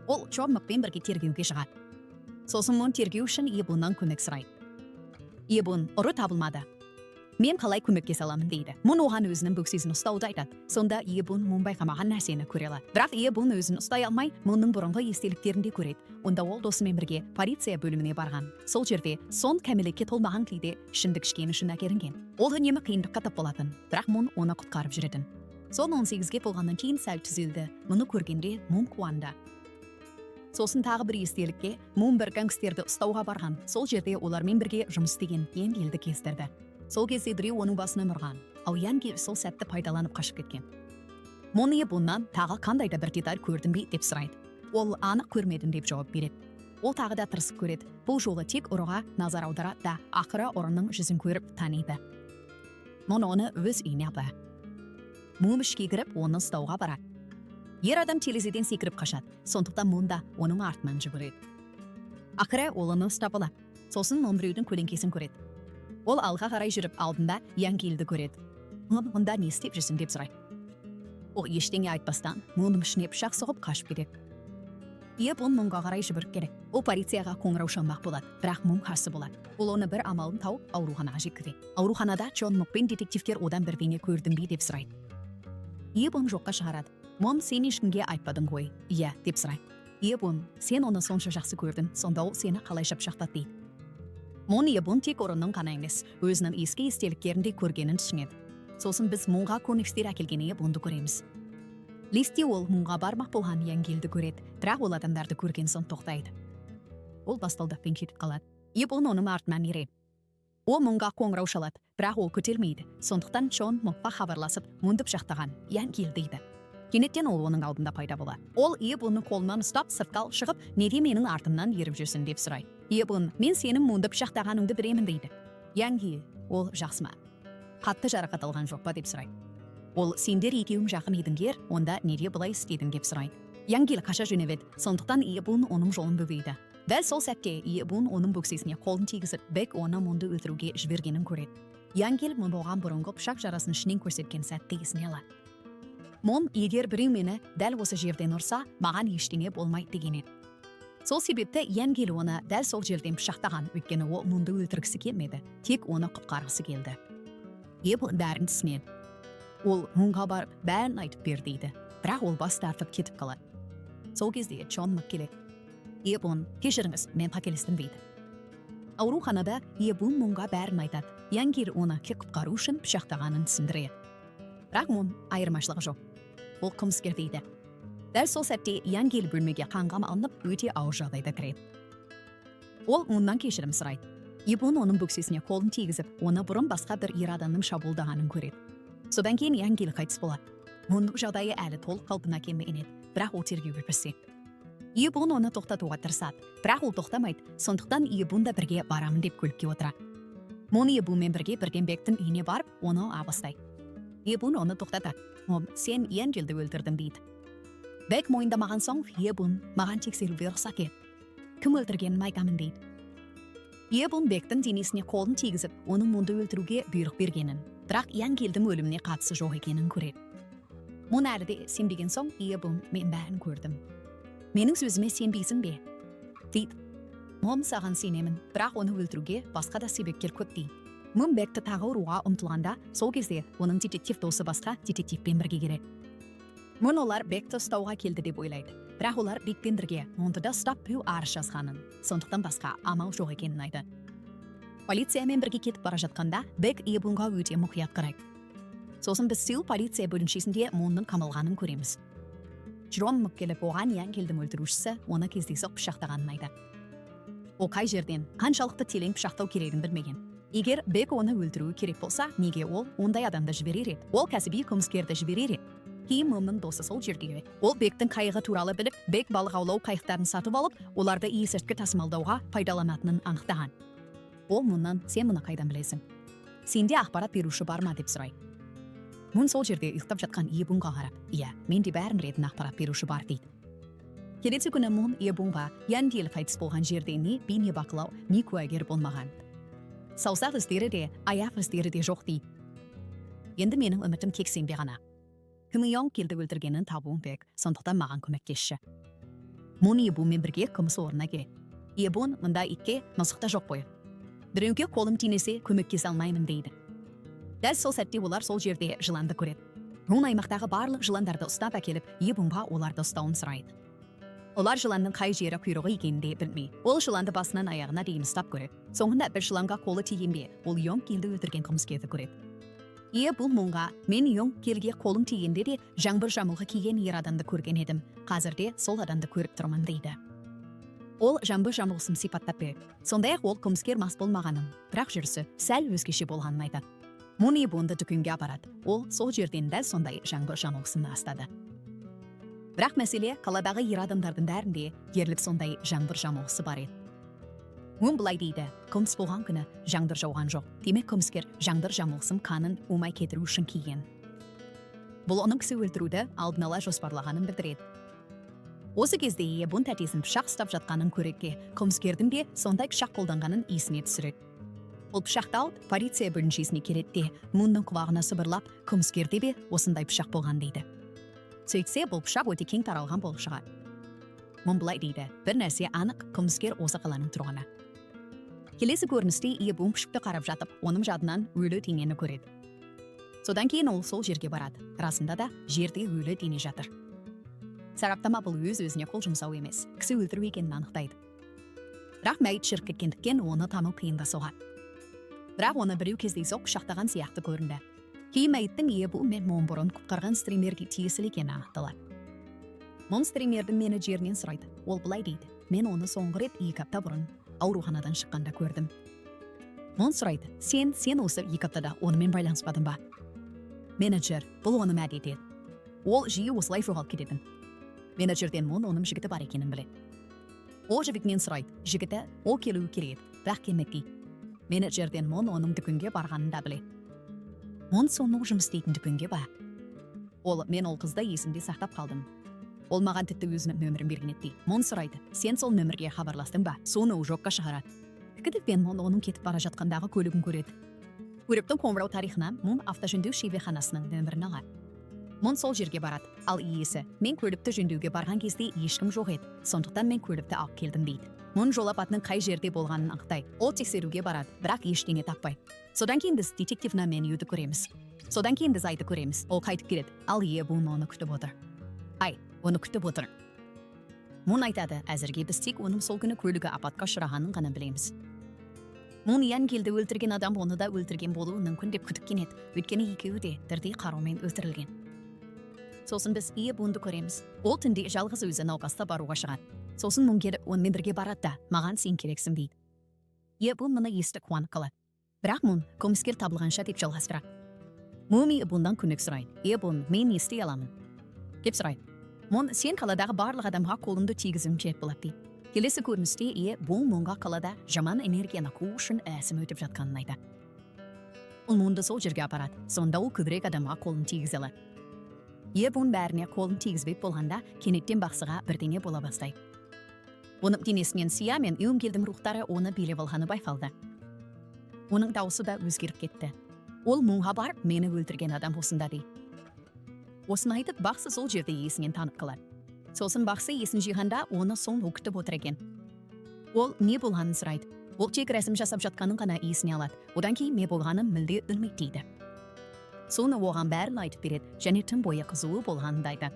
ол Чон Мокпен бірге тергеуге шығады. Сосын Мун тергеу үшін Ебуннан көмек сұрайды. Ебун: «Ұры табылмады, мен қалай көмектесе аламын?» – дейді. Мун оған өзінің бөксесін ұстауды айтады. Сонда Ебун Мун байқамаған нәрсені көре алады, бірақ Ебун өзін ұстай алмай, Мунның бұрынғы естеліктерінде көреді. Онда ол досымен бірге полиция бөліміне барған. Сол жерде Сон кәмелетке толмаған күйде ішімдік ішкені үшін әкелінген. Ол үнемі қиындыққа тап болатын, бірақ Мун оны құтқарып жүретін. Сон 18-ге толғаннан кейін сәл түзелді. Мұны көргенде Мун қуанды. Сосын тағы бір естелікке Мун бір гангстерді ұстауға барған. Сол жерде олармен бірге жұмыс істеген Янгелді кездестірді. Сол кезде біреу оның басынан ұрған, ал Янгел сол сәтті пайдаланып қашып кеткен. Мун Ебуннан тағы қандай да бір деталь көрдің бе деп сұрайды. Ол анық көрмедім деп жауап береді. Ол тағы да тырысып көреді. Бұл жолы тек ұрыға назар аударады да, ақыры ұрының жүзін көріп таниды. Мун оны өз үйіне алды. Мун ішке кіріп, оны ұстауға барады. Ер адам терезеден секіріп қашады, сондықтан Мун да оның артынан жүгіреді. Ақыры ол оны ұстап алады. Сосын Мун біреудің көлеңкесін көреді. Ол алға қарай жүріп, алдында Янгелді көреді. Мун мұнда не істеп жүрсің деп сұрайды. Ол ештеңе айтпастан, Мунның ішіне пышақ соғып, қашып кетеді. Ебун Мунға қарай жүгіріп келеді. Ол полицияға қоңырау шалмақ болады, бірақ Мун қарсы болады. Ол оны бір амалын тауып, ауруханаға жеткізеді. Ауруханада Чон Мук пен детективтер одан бірдеңе көрдің бе деп сұрайды. Ебун жоққа шығарады. Мун: «Сен ешкімге айтпадың ғой, иә?» – деп сұрайды. Ебун: «Сен оны сонша жақсы көрдің, сонда ол сені қалайша пышақтады?» – дейді. Мун Ебун тек ұрының ғана емес, өзінің ескі естеліктерінде көргенін түсінеді. Сосын біз Мунға көмектер әкелген Ебунды көреміз. Лифтте ол Мунға бармақ болған Янгелді көреді, бірақ ол адамдарды көрген соң тоқтайды. Ол баспалдақпен кетіп қалады. Ебун оның артынан ереді. Ол Мунға қоңырау шалады, бірақ ол көтермейді. Сондықтан Чон Мукқа хабарласып, Мунды пышақтаған Янгел дейді. Кенеттен ол оның алдында пайда болады. Ол Ебунның қолынан ұстап, сыртқа алып шығып, неге менің артымнан еріп жүрсің деп сұрайды. Ебун: «Мен сенің Мунды пышақтағаныңды білемін», – дейді. Янгел: «Ол жақсы ма, қатты жарақат алған жоқ па?» – деп сұрайды. Ол: «Сендер екеуің жақын едіңдер, онда неге бұлай істедің?» – деп сұрайды. Янгел қаша жөнеледі, сондықтан Ебун оның жолын бөгейді. Дәл сол сәтте Ебун оның бөксесіне қолын тигізіп, Бек оны Мунды өлтіруге жібергенін көреді. Янгел Мун оған бұрынғы пышақ жарасын ішінен көрсеткен сәтті есіне алады. Мун: «Егер біреу мені дәл осы жерден ұрса, маған ештеңе болмайды», – деген еді. Сол себепті Янгел оны дәл сол жерден пышақтаған, өйткені ол Мунды өлтіргісі келмеді, тек оны құтқарғысы келді. Ебун бәрін түсінеді. Ол Мунға барып, бәрін айтып бер дейді, бірақ ол бас тартып кетіп қалады. Сол кезде Чон Мук келеді. Ебун: «Кешіріңіз, мен қателестім», – дейді. Ауруханада Ебун Мунға бәрін айтады. Янгел оны тек құтқару үшін пышақтағанын түсіндіреді, бірақ Мун айырмашылығы жоқ, ол қылмыскер дейді. Дәл сол сәтте Янгел бөлмеге қанға малынып, өте ауыр жағдайда кіреді. Ол Муннан кешірім сұрайды. Ебун оның бөксесіне қолын тигізіп, оны бұрын басқа бір ер адамның шабуылдағанын көреді. Содан кейін Янгел қайтыс болады. Мунның жағдайы әлі толық қалпына келмеген еді, бірақ ол тергеуге кіріседі. Ебун оны тоқтатуға тырысады, бірақ ол тоқтамайды. Сондықтан Ебун да бірге барамын деп көлікке отырады. Мун Ебунмен бірге бірден Бектің үйіне барып, оны абастайды. Ебун оны тоқтатады. Ол: «Сен Янгелді өлтірдің», – дейді. Бек мойындамаған соң, Ебун: «Маған тексеруге рұқсат ет, кім өлтіргенін айтамын», – дейді. Ебун Бектің денесіне қолын тигізіп, оның Мунды өлтіруге бұйрық бергенін, бірақ Янгелдің өліміне қатысы жоқ екенін көреді. Мун әлі де сенбеген соң, Ебун: «Мен бәрін көрдім, менің сөзіме сенбейсің бе?» – дейді. Мом саған сенемін, бірақ оны өлтіруге басқа да себепкер көп дейді. Мун Бекті тағы ұруға ұмтылғанда, сол кезде оның детектив досы басқа детективпен бірге келеді. Мун олар Бекті ұстауға келді деп ойлайды. Бірақ олар Бекпен бірге Мунды да ұстап, біреу арыз жазғанын, сондықтан басқа амал жоқ екенін айтады. Полициямен бірге кетіп бара жатқанда, Бек Ебунға өте мұқият қарайды. Сосын біз Сеул полиция бөлімшесінде Мунның қамалғанын көреміз. Джером келіп, оған Ян Келдің өлтірушісі оны кездейсоқ пышақтағанын айтады. Ол қай жерден, қаншалықты терең пышақтау керегін білмеген. Егер Бек оны өлтіруі керек болса, неге ол ондай адамды жіберер еді? Ол кәсіби қылмыскерді жіберер еді. Кейін Мунның досы сол жерге келеді. Ол Бектің қайығы туралы біліп, Бек балық аулау қайықтарын сатып алып, оларды есірткі тасымалдауға пайдаланатынын анықтаған. Ол Муннан: «Сен мұны қайдан білесің? Сенде ақпарат беруші бар ма?» деп сұрайды. Мун сол жерде ұйықтап жатқан Ебунға қарап: «Иә, менде бәрін білетін ақпарат беруші бар», – дейді. Келесі күні Мун Ебунға Ян Кел қайтыс болған жерде не бейнебақылау, не куәгер болмаған. Саусақ іздері де, аяқ іздері де жоқ дейді. Енді менің үмітім тек сенде ғана. Кім Йонг Келді өлтіргенін табуым керек, сондықтан маған көмектесші. Мун Ебунмен бірге қылмыс орнына келеді. Ебун: «Мында ит те, мысық та жоқ қой. Біреуге қолым тимесе, көмектесе алмаймын», – дейді. Дәл сол сәтте олар сол жерде жыланды көреді. Мун аймақтағы барлық жыландарды ұстап әкеліп, Ебунға оларды ұстауын сұрайды. Олар жыланның қай жері құйрығы екенін де білмей. Ол жыланды басынан аяғына дейін ұстап көреді. Соңында бір жыланға қолы тиген бе, ол Йонг Келді өлтірген қылмыскерді көреді. Е бұл Мунға: «Мен Йонг Келге қолым тигенде де жаңбыр жамылғы киген ер адамды көрген едім. Қазір де сол адамды көріп тұрмын», – дейді. Ол жаңбыр жамылғысын сипаттап береді. Сондай ақ ол қылмыскер мас болмағанын, бірақ жүрісі сәл өзгеше болғанын айтады. Мун Ебунды дүкенге апарады. Ол сол жерден дәл сондай жаңбыр жамылғысын астады. Бірақ мәселе, қаладағы ер адамдардың бәрінде дерлік сондай жаңбыр жамылғысы бар еді. Мун былай дейді: «Қылмыс болған күні жаңбыр жауған жоқ. Демек, қылмыскер жаңбыр жамылғысын қанын оңай кетіру үшін киген. Бұл оның кісі өлтіруді алдын ала жоспарлағанын білдіреді». Осы кезде Ебун тәтесін пышақ ұстап жатқанын көреді де, қылмыскердің де сондай пышақ қолданғанын есіне түсіреді. Ол пышақты алып, полиция бөлімшесіне келеді де, Мунның құлағына сыбырлап, қылмыскерде де осындай пышақ болған дейді. Сөйтсе, бұл пышақ өте кең таралған болып шығады. Мун былай дейді: «Бір нәрсе анық, қылмыскер осы қаланың тұрғыны». Келесі көріністе Ебун күшікті қарап жатып, оның жадынан өлі денені көреді. Содан кейін ол сол жерге барады. Расында да, жерде өлі дене жатыр. Сараптама бұл өз өзіне қол жұмсау емес, кісі өлтіру екенін анықтайды. Бірақ мәйіт шіріп кеткендіктен, оны тану қиынға соғады. Бірақ оны біреу кездейсоқ пышақтаған сияқты көрінді. Кейін мәйіттің Ебу мен Мун бұрын құтқарған стримерге тиесілі екені анықталады. Мун стримердің менеджерінен сұрайды. Ол былай дейді: «Мен оны соңғы рет 2 апта бұрын ауруханадан шыққанда көрдім». Мун сұрайды: Сен осы 2 аптада онымен байланыспадың ба?» Менеджер: «Бұл оның әдеті еді. Ол жиі осылай жоғалып кететін». Менеджерден Мун оның жігіті бар екенін біледі. Ол жігітінен сұрайды. Жігіті: «Ол келуі керек еді, бірақ келмеді», – дейді. Менеджерден Мун оның дүкенге барғанын да біледі. Мун соның жұмыс істейтін дүкенге ба. Ол: «Мен ол қызды есімде сақтап қалдым. Ол маған тіпті өзінің нөмірін берген еді», – дейді. Мун сұрайды: «Сен сол нөмірге хабарластың ба?» Соны жоққа шығарады. Күдікпен Мун оның кетіп бара жатқандағы көлігін көреді. Көліктің қоңырау тарихынан Мун автожөндеу шеберханасының нөмірін алады. Мун сол жерге барады. Ал иесі: «Мен көлікті жөндеуге барған кезде ешкім жоқ еді, сондықтан мен көлікті алып келдім», – дейді. Мун жол апатының қай жерде болғанын анықтайды. Ол тексеруге барады, бірақ ештеңе таппайды. Содан кейін біз детектив мен Юді көреміз. Содан кейін біз Айды көреміз. Ол қайтып келеді, ал Ебун оны күтіп отыр. Ай оны күтіп отыр. Мун айтады: «Әзірге біз тек оның сол күні көлігі апатқа ұшырағанын ғана білеміз». Мун Ян Келді өлтірген адам оны да өлтірген болуы мүмкін деп күдіктенеді, өйткені екеуі де бірдей қарумен өлтірілген. Сосын біз Ебунды көреміз. Ол түнде жалғыз өзі науқасқа баруға шығады. Сосын Мун келіп, онымен бірге барады да, «Маған сен керексің», – дейді. Ебун мұны естіп, қуанып қалады. Бірақ Мун қылмыскер табылғанша деп жалғастырады. Мун Ебуннан көмек сұрайды. Ебун: «Мен не істей аламын?» деп сұрайды. Мун: «Сен қаладағы барлық адамға қолыңды тигізуің керек болады», – дейді. Келесі көріністе Ебун Мунға қалада жаман энергияны қуу үшін рәсім өтіп жатқанын айтады. Ол Мунды сол жерге апарады. Сонда ол көбірек адамға қолын тигізе алады. Ебун бәріне қолын тигізбек болғанда, кенеттен бақсыға бірдеңе бола бастайды. Оның денесінен Сия мен Юнгелдің рухтары оны билеп алғаны байқалды. Оның дауысы да өзгеріп кетті. Ол Мунға барып, «Мені өлтірген адам осында», – дейді. Осыны айтып, бақсы сол жерде есінен танып қалады. Сосын бақсы есін жиғанда, оны Сон күтіп отыр екен. Ол не болғанын сұрайды. Ол тек рәсім жасап жатқанын ғана есіне алады. Одан кейін не болғанын мүлде білмейді дейді. Соны оған бәрін айтып береді және түн бойы қызуы болғанын да айтады.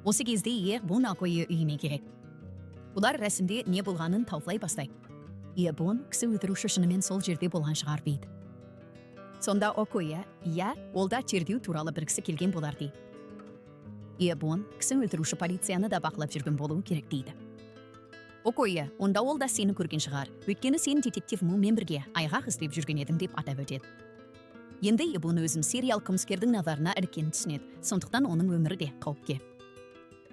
Осы кезде Е Бун Акойы үйіне келеді. Бұлар рәсімде не болғанын талқылай бастайды. Е Бун кісі өлтіруші шынымен сол жерде болған шығар дейді. Сонда Окойя, иә, ол да тергеу туралы білгісі келген болар дейді. Е Бун кісі өлтіруші полицияны да бақылап жүрген болуы керек дейді. Окойя, онда ол да сені көрген шығар. Өйткені сен детектив Мунмен бірге айғақ іздеп жүрген едің деп атап өтеді. Енді Ебун өзін сериал қылмыскердің назарына іліккенін түсінеді. Сондықтан оның өмірі де қауіпке.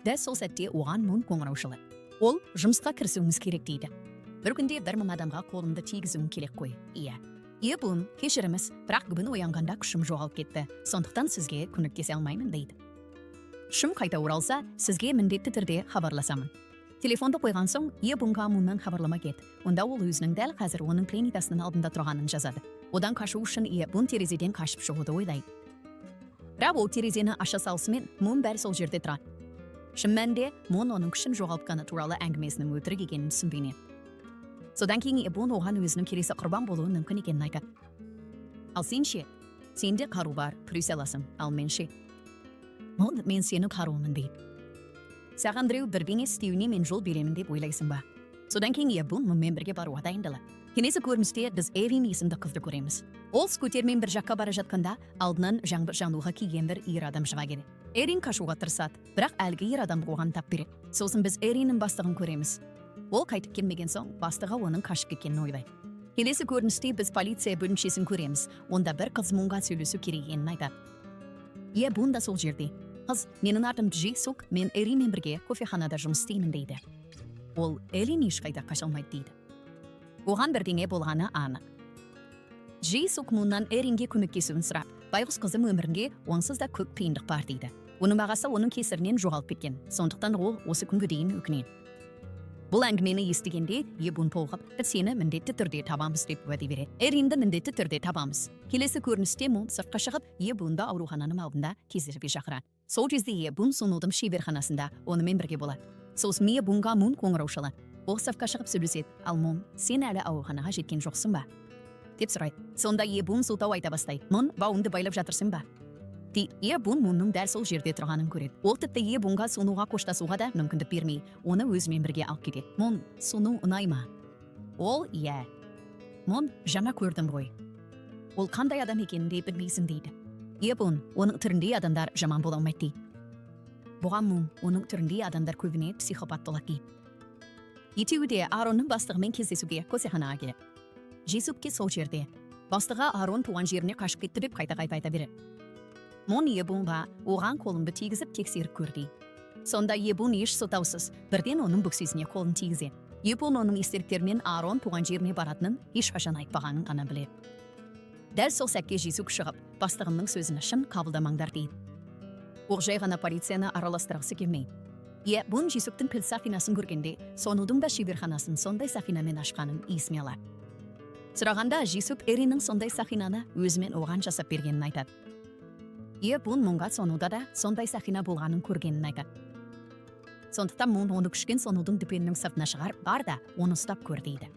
Дәл сол сәтте оған Мун қоңырау шалады. Ол жұмысқа кірісуіміз керек дейді. Бір күнде 1000 адамға қолымды тигізуім керек қой. Иә. Ебун, кешіріңіз, бірақ бүгін оянғанда күшім жоғалып кетті. Сондықтан сізге көмектесе алмаймын дейді. Күшім қайта оралса, сізге міндетті түрде хабарласамын. Телефонды қойған соң, Ебунға Муннан хабарлама келді. Онда ол өзінің дәл қазір оның клиникасының алдында тұрғанын жазады. Одан қашу үшін Ебун терезеден қашып шығуды ойлайды. Бірақ ол терезені аша салысымен Мун бәрі сол жерде тұрады. Шын мәнінде Мун оның күшін жоғалтқаны туралы әңгімесінің өтірік екенін түсінбейді. Содан кейін Ебун оған өзінің келесі құрбан болуы мүмкін екенін айтады. Ал сен ше? Сенде қару бар, күресе аласың. Ал мен ше? Мун мен сенің қаруымын дейді. Саған біреу бірдеңе істеуіне мен жол беремін деп ойлайсың ба? Содан кейін Ебун Мунмен бірге баруға дайындалады. Келесі көріністе біз Эвин есімді қызды көреміз. Ол скутермен бір жаққа бара жатқанда алдынан жаңбыр жамылғы киген бір ер адам шыға келеді. Эрин қашуға тырысады, бірақ әлгі ер адам оған тап береді. Сосын біз Эриннің бастығын көреміз. Ол қайтып келмеген соң, бастығы оның қашып кеткенін ойлайды. Келесі көріністе біз полиция бөлімшесін көреміз. Онда бір қыз Мунға сөйлесу керек екенін айтады. Е, Бун да сол жерде. Қыз, менің атым Джи Сук, мен Эринмен бірге кофеханада жұмыс істеймін дейді. Ол Эрин ешқайда қаша алмайды дейді. Оған бірдеңе болғаны анық. Джи Сук Муннан Эринге көмектесуін сұрап, байғұс қызым өмірінде онсыз да көп қиындық бар дейді. Оның ағасы оның кесірінен жоғалып кеткен, сондықтан ол осы күнге дейін өкінеді. Бұл әңгімені естігенде Ебун толқып, біз сені міндетті түрде табамыз деп уәде береді. Эринді міндетті түрде табамыз. Келесі көріністе Мун сыртқа шығып, Ебунды аурухананың алдында кездесуге шақырады. Сол кезде Ебун Сонудың шеберханасында онымен бірге болады. Сосын Ебунға Мун қоңырау шалады. Ол сыртқа шығып сөйлеседі. Ал Мун, сен әлі ауруханаға жеткен жоқсың ба? Деп сұрайды. Сонда Ебун сылтау айта бастайды. Мун, бауымды байлап жатырсың ба? Дейді. Ебун Мунның дәл сол жерде тұрғанын көреді. Ол тіпті Ебунға Сонуға қоштасуға да мүмкіндік бермей, оны өзімен бірге алып кетеді. Мун, Сону ұнай ма? Ол, иә. Мун, жаңа көрдім ғой. Ол қандай адам екенін де білмейсің дейді. Ебун, оның түріндей адамдар жаман бола алмайды дейді. Бұған Мун, оның түріндей адамдар көбіне психопат болады дейді. Екеуі де Аронның бастығымен кездесуге кофеханаға келеді. Жесупке сол жерде. Бастығы Арон туған жеріне қашып кетті деп қайта-қайта айта береді. Мун Ебунға оған қолымды тигізіп тексеріп көр дейді. Сонда Ебун еш сылтаусыз бірден оның бөксесіне қолын тигізеді. Ебун оның естеліктерінен Арон туған жеріне баратынын ешқашан айтпағанын ғана біледі. Дәл сол сәтке Жесук шығып, бастығымның сөзін шын қабылдамаңдар дейді. Ол жай ғана полицияны араластырғысы келмейді. Ебун Жесуктың піл сақинасын көргенде, Сонудың да шеберханасын сондай сақинамен ашқанын есіне алады. Сұрағанда Жесук Эриннің сондай сақинаны өзімен оған жасап бергенін айтады. Ебун Мунға Сонуда да сондай сақина болғанын көргенін айтады. Сондықтан Мун оны күшкен Сонудың дүкенінің сыртына шығарып, бар да оны ұстап көр дейді.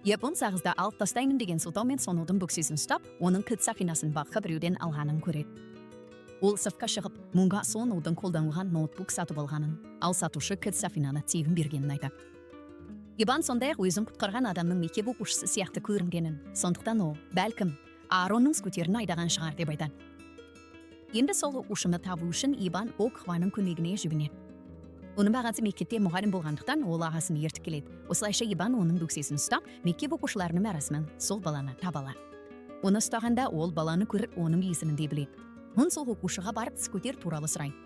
Ебун сағызда алып тастаймын деген сылтаумен Сонудың бөксесін ұстап, оның кілт сақинасын басқа біреуден алғанын көреді. Ол сыртқа шығып, Мунға Сонудың қолданылған ноутбук сатып алғанын, ал сатушы кілт сақинаны тегін бергенін айтады. Ибан сондай-ақ өзін құтқарған адамның мектеп оқушысы сияқты көрінгенін, сондықтан ол, бәлкім, Аронның скутерін айдаған шығар деп айтады. Енді сол оқушыны табу үшін Ибан Окхваның көмегіне жүгінеді. Оның ағасы мектепте мұғалім болғандықтан ол ағасын ертіп келеді. Осылайша Ибан оның бөксесін ұстап, мектеп оқушыларының арасынан сол баланы таба алады. Оны ұстағанда ол баланы көріп, оның есімін де біледі. Мун сол оқушыға барып скутер туралы сұрайды.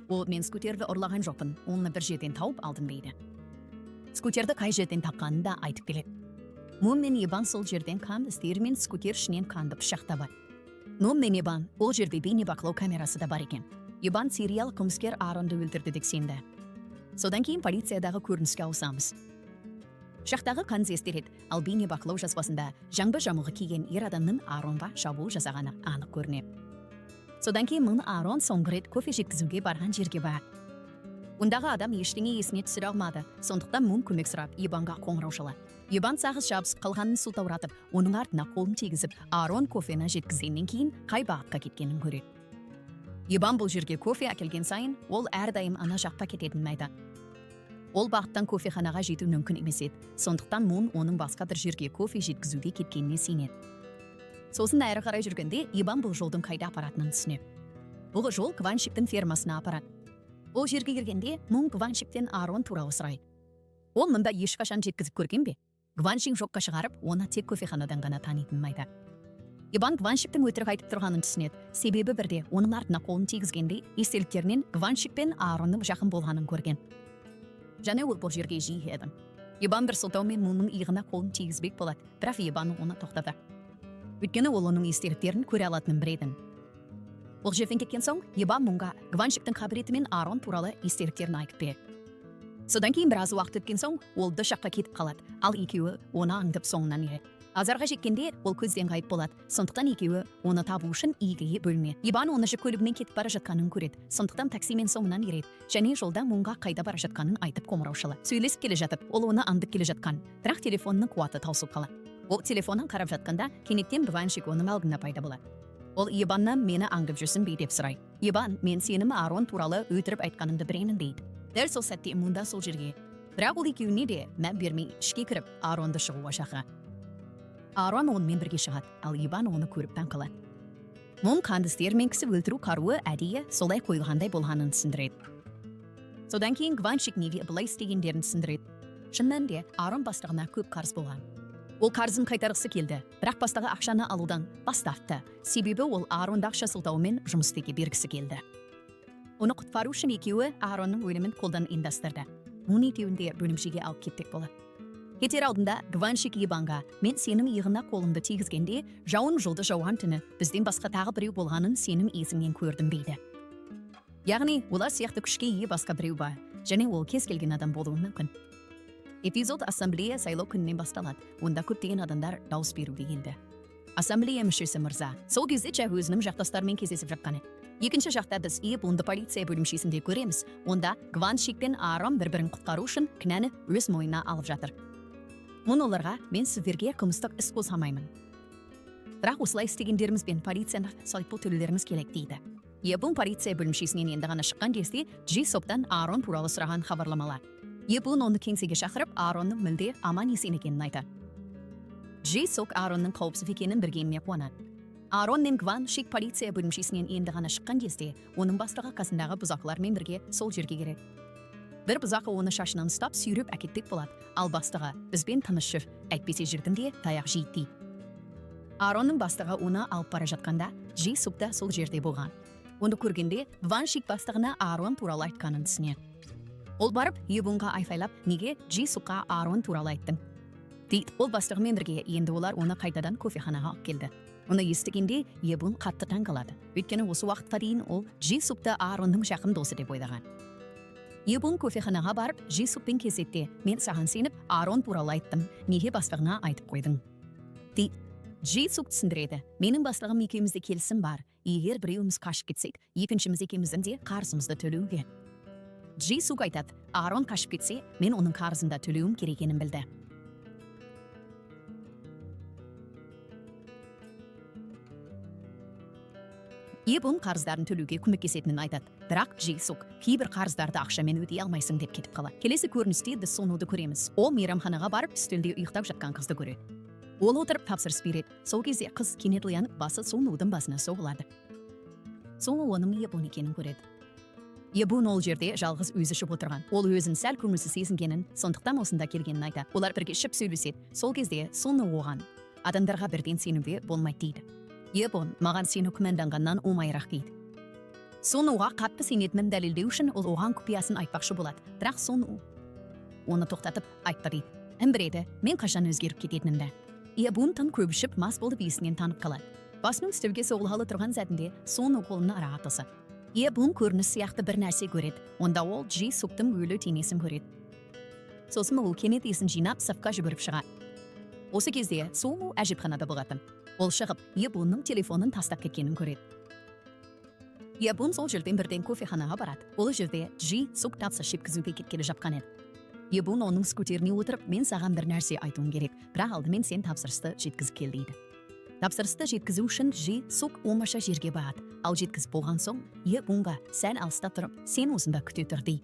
Ол мен скутерді ұрлаған жоқпын, оны бір жерден тауып алдым дейді. Скутерді қай жерден тапқанын да айтып береді. Мун мен Ибан сол жерден қан іздері мен скутер ішінен қанды пышақ табады. Мун мен Ибан ол жерде бейнебақылау камерасы да бар екен. Ибан сериал қылмыскер Аронды өлтірді деп сенді. Содан кейін полициядағы көрініске ауысамыз. Пышақтағы қан іздері, ал бейнебақылау жазбасында жаңбыр жамылғы киген ер адамның Аронға шабуыл жасағаны анық көрінеді. Содан кейін Мун Арон соңғы рет кофе жеткізуге барған жерге барады. Ондағы адам ештеңе есіне түсіре алмады, сондықтан Мун көмек сұрап Ебанға қоңырау шалады. Ебан сағыз жабысып қалғанын сылтауратып, оның артына қолын тигізіп, Аарон кофені жеткізгеннен кейін қай бағытқа кеткенін көреді. Ебан бұл жерге кофе әкелген сайын, ол әрдайым ана жаққа кететінін айтады. Ол бағыттан кофеханаға жету мүмкін емес еді, сондықтан Мун оның басқа бір жерге кофе жеткізуге кеткеніне сенеді. Сосын әрі қарай жүргенде Ебан бұл жолдың қайда апаратынын түсінеді. Бұл жол Кваншиктің фермасына апарады. Ол жерге келгенде Мун Гваншиктен Аарон туралы сұрайды. Ол мұнда ешқашан жеткізіп көрген бе? Гваншик жоққа шығарып, оны тек кофеханадан ғана танитынын айтады. Иван Гваншиктің өтірік айтып тұрғанын түсінеді. Себебі бірде оның артына қолын тигізгенде естеліктерінен Гваншик пен Ааронның жақын болғанын көрген. Және ол бұл жерге жиі еді. Иван бір сылтаумен Мунның иығына қолын тигізбек болады, бірақ Иван оны тоқтатады. Өйткені ол оның естеліктерін көре алатынын білетін. Ол жерден кеткен соң, Ебан Мунға Гваншиктің қабілеті мен Аарон туралы естеліктерін айтып береді. Содан кейін біраз уақыт өткен соң, ол д жаққа кетіп қалады, ал екеуі оны аңдып соңынан ереді. Азарға жеткенде ол көзден ғайып болады, сондықтан екеуі оны табу үшін екіге бөлінеді. Ибан оны жүк көлігімен кетіп бара жатқанын көреді, сондықтан таксимен соңынан ереді және жолда Мунға қайда бара жатқанын айтып қоңырау шалады. Сөйлесіп келе жатып, ол оны аңдып келе жатқан, бірақ телефонының қуаты таусылып қалады. Ол телефонын қарап жатқанда кенеттен Гваншик оның алдында пайда болады. Ол Ебаннан мені аңдып жүрсің бе деп сұрайды. Ебан, мен сенің Аарон туралы өтірік айтқаныңды білемін дейді. Дәл сол сәтте Мунда сол жерге. Бірақ ол екеуіне де мән бермей ішке кіріп Ааронды шығуға шақырады. Аарон онымен бірге шығады, ал Ебан оны көріп таң қалады. Мун қанды істер мен кісі өлтіру қаруы әдейі солай қойылғандай болғанын түсіндіреді. Содан кейін Гваншик неге былай істегендерін түсіндіреді. Шын мәнінде Аарон бастығына көп қарыз болған. Ол қарызын қайтарғысы келді, бірақ бастығы ақшаны алудан бас тартты. Себебі ол Ааронды ақша сылтауымен жұмыс істеуге бергісі келді. Оны құтқару үшін екеуі Ааронның өлімін қолдан ұйымдастырды. Мун екеуін де бөлімшеге алып кетпек болады. Кетер алдында Гваншик Ебанға мен сенің иығына қолымды тигізгенде жауын жолды жауған түні бізден басқа тағы біреу болғанын сенің есіңнен көрдім дейді. Яғни олар сияқты күшке ие басқа біреу бар және ол кез келген адам болуы мүмкін. Эпизод ассамблея сайлау күнінен басталады. Онда көптеген адамдар дауыс беруге келді. Ассамблея мүшесі мырза сол кезде Ча өзінің жақтастарымен кездесіп жатқан еді. Екінші жақта біз Ебунды полиция бөлімшесінде көреміз. Онда Гваншик пен Аарон бір-бірін құтқару үшін кінәні өз мойнына алып жатыр. Мун оларға мен сіздерге қылмыстық іс қозғамаймын. Бірақ осылай істегендерімізбен полицияны айыппұл төлеулеріңіз керек дейді. Ебун полиция бөлімшесінен енді ғана шыққан кезде Джи Соптан Аарон туралы сұраған хабарламалар. Ебун оны кеңсеге шақырып, Ааронның мүлде аман есен екенін айтады. Джи Сок Ааронның қауіпсіз екенін білгеніне қуанады. Аарон мен Гван Шик полиция бөлімшесінен енді ғана шыққан кезде, оның бастығы қасындағы бұзақылармен бірге сол жерге келеді. Бір бұзақы оны шашынан ұстап сүйреп әкетпек болады, ал бастығы бізбен тыныш жүр, әйтпесе жүрдің де таяқ жейді дейді. Ааронның бастығы оны алып бара жатқанда, Джи Сук та сол жерде болған. Оны көргенде Ван Шик бастығына Аарон туралы айтқанын түсінеді. Ол барып Ебунға айқайлап, неге Джи Сукқа Аарон туралы айттың? Дейді. Ол бастығымен бірге енді олар оны қайтадан кофеханаға алып келді. Оны естігенде Ебун қатты таң қалады. Өйткені осы уақытқа дейін ол Джи Сукты Ааронның жақын досы деп ойлаған. Ебун кофеханаға барып Джи Сукпен кездесті. Мен саған сеніп Аарон туралы айттым. Неге бастығыңа айтып қойдың? Дейді. Джи Сук түсіндіреді. Менің бастығым екеумізде келісім бар. Егер біреуіміз қашып кетсек, екіншіміз екеуміздің де қарызымызды төлеуге. Джи Сук айтады, Аарон қашып кетсе, мен оның қарызын да төлеуім керек екенін білді. Ебун қарыздарын төлеуге көмектесетінін айтады. Бірақ Джи Сук кейбір қарыздарды ақшамен өтей алмайсың деп кетіп қалады. Келесі көріністе біз Сонуды көреміз. Ол мейрамханаға барып үстелде ұйықтап жатқан қызды көреді. Ол отырып тапсырыс береді. Сол кезде қыз кенет оянып, басы Сонудың басына соғылады. Сону оның Ебун екенін көреді. Ебун ол жерде жалғыз өзі ішіп отырған. Ол өзін сәл көңілсіз сезінгенін, сондықтан осында келгенін айтады. Олар бірге ішіп сөйлеседі. Сол кезде Сону оған адамдарға бірден сенуге болмайды дейді. Ебун маған сені күмәнданғаннан оңайырақ дейді. Сонуға қатты сенетінін дәлелдеу үшін ол оған құпиясын айтпақшы болады. Бірақ Сону оны тоқтатып айтпа дейді. Кім біледі, мен қашан өзгеріп кететінімді. Ебун тым көп ішіп мас болып есінен танып қалады. Басының үстелге соғылғалы тұрған сәтінде Сону қолына арақ тосады. Ебун көрініс сияқты бір нәрсе көреді. Онда ол Джи Суктың өлі денесін көреді. Сосын ол кенет есін жинап сыртқа жүгіріп шығады. Осы кезде Сону әжетханада болатын. Ол шығып, Ебунның телефонын тастап кеткенін көреді. Ебун сол жерден бірден кофеханаға барады. Ол жерде Джи Сук тапсырыс жеткізуге кеткелі жатқан еді. Ебун оның скутеріне отырып, «Мен саған бір нәрсе айтуым керек, бірақ алдымен сен тапсырысты жеткізіп кел», – дейді. Тапсырысты жеткізу үшін Джи Сук оңаша жерге барады. Ал жеткізіп болған соң, Ебунға сәл алыста тұрып, «Сен осында күте тұр», – дейді.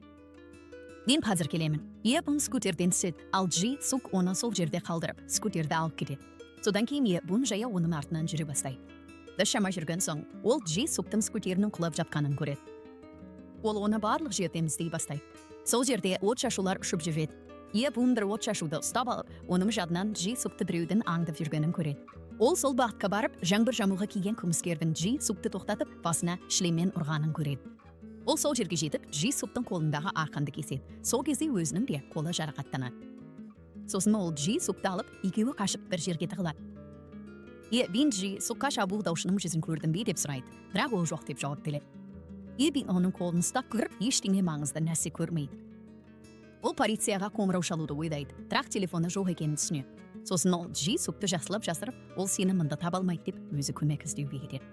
«Мен қазір келемін». Ебун скутерден түседі, ал Джи Сук оны сол жерде қалдырып, скутерді алып кетеді. Содан кейін Ебун жаяу оның артынан жүре бастайды. Біршама жүрген соң, ол Джи Суктың скутерінің құлап жатқанын көреді. Ол оны барлық жерден іздей бастайды. Сол жерде от шашулар ұшып жүреді. Ебун бір от шашуды ұстап алып, оның жадынан Джи Сукты біреудің аңдып жүргенін көреді. Ол сол бағытқа барып, жаңбыр жамылғы киген қылмыскердің Джи Сукты тоқтатып, басына шлеммен ұрғанын көреді. Ол сол жерге жетіп, Джи Суктың қолындағы арқанды кеседі. Сол кезде өзінің де қолы жарақаттанады. Сосын ол Джи Сукты алып, екеуі қашып бір жерге тығылады. Ебин Джи Сукқа шабуылдаушының жүзін көрдің бе деп сұрайды. Бірақ ол жоқ деп жауап береді. Ебин оның қолын ұстап көріп, ештеңе маңызды нәрсе көрмейді. Ол полицияға қоңырау шалуды ойлайды, бірақ телефоны жоқ екенін түсінеді. Сосын ол Джи Сукты жақсылап жасырып, ол сені мында таба алмайды деп, өзі көмек іздеуге кетеді.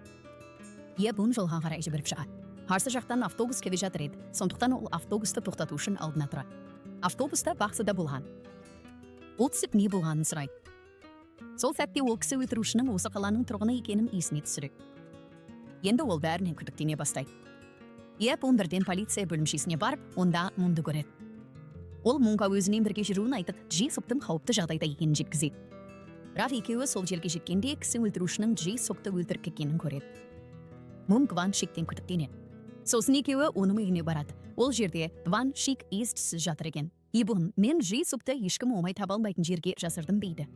Ебун жолға қарай жүгіріп шығады. Қарсы жақтан автобус келе жатыр еді. Сондықтан ол автобусты тоқтату үшін алдына тұрады. Автобуста бақсы да болған. Ол түсіп, не болғанын сұрайды. Сол сәтте ол кісі өлтірушінің осы қаланың тұрғыны екенін есіне түсіреді. Енді ол бәрінен күдіктене бастайды. Ебун бірден полиция бөлімшесіне барып, онда Мунды көреді. Ол Мунға өзімен бірге жүруін айтып, Джи Суктың қауіпті жағдайда екенін жеткізеді. Бірақ екеуі сол жерге жеткенде, кісі өлтірушінің Джи Сукты өлтіріп кеткенін көреді. Мун Гван Шиктен күдіктенеді. Сосын екеуі оның үйіне барады. Ол жерде Гван Шик ес түссіз жатыр екен. Ебун «Мен Джи Сукты ешкім оңай таба алмайтын жерге жасырдым» дейді.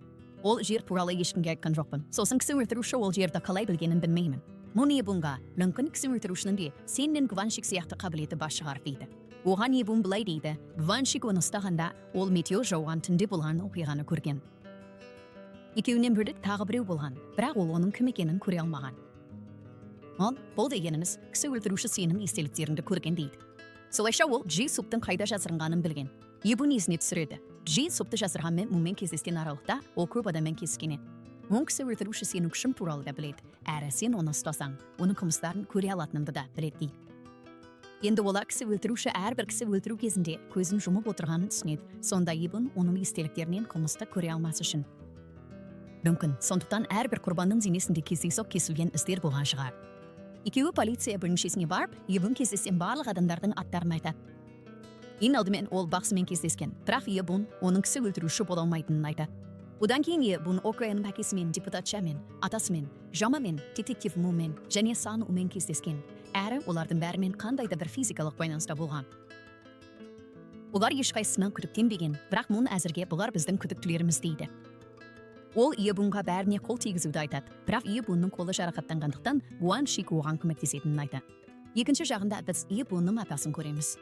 «Ол жер туралы ешкімге айтқан жоқпын. Сосын кісі өлтіруші ол жерді қалай білгенін білмеймін». Мун Ебунға «Мүмкін, кісі өлтірушінің де сен мен Гваншик сияқты қабілеті бар шығар» дейді. Оған Ебун былай дейді: Гваншик оны ұстағанда, ол метеор жауған түнде болған оқиғаны көрген. Екеуінен бөлек тағы біреу болған, бірақ ол оның кім екенін көре алмаған. Ал бұл дегеніміз, кісі өлтіруші сенің естеліктеріңді көрген дейді. Солайша ол Джи Суптың қайда жасырынғанын білген. Ебун есіне түсіреді. Джи Супты жасырғанмен Мунмен кездескен аралықта ол көп адаммен кездескен еді. Мун кісі өлтіруші сенің күшің туралы да біледі. Әрі сен оны ұстасаң, оның қылмыстарын көре алатыныңды да біледі дейді. Енді олар кісі өлтіруші әрбір кісі өлтіру кезінде көзін жұмып отырғанын түсінеді. Сонда Ебун оның естеліктерінен қылмысты көре алмас үшін. Мүмкін, сондықтан әрбір құрбанның денесінде кездейсоқ кесілген іздер болған шығар. Екеуі полиция бөлімшесіне барып, Ебун кездескен барлық адамдардың аттарын айтады. Ең алдымен ол бақсымен кездескен, бірақ Ебун оның кісі өлтіруші бола алмайтынын айтады. Одан кейін Ебун Окояның әкесімен, депутатшамен, атасымен, Жамамен, детектив Мумен және Сан Умен кездескен. Әрі олардың бәрімен қандай да бір физикалық байланыста болған. Олар ешқайсысынан күдіктенбеген, бірақ Мун әзірге «Бұлар біздің күдіктілеріміз» дейді. Ол Ебунға бәріне қол тигізуді айтады, бірақ Ебунның қолы жарақаттанғандықтан, Гуан Шик оған көмектесетінін айтады. Екінші жағында біз Ебунның атасын көреміз.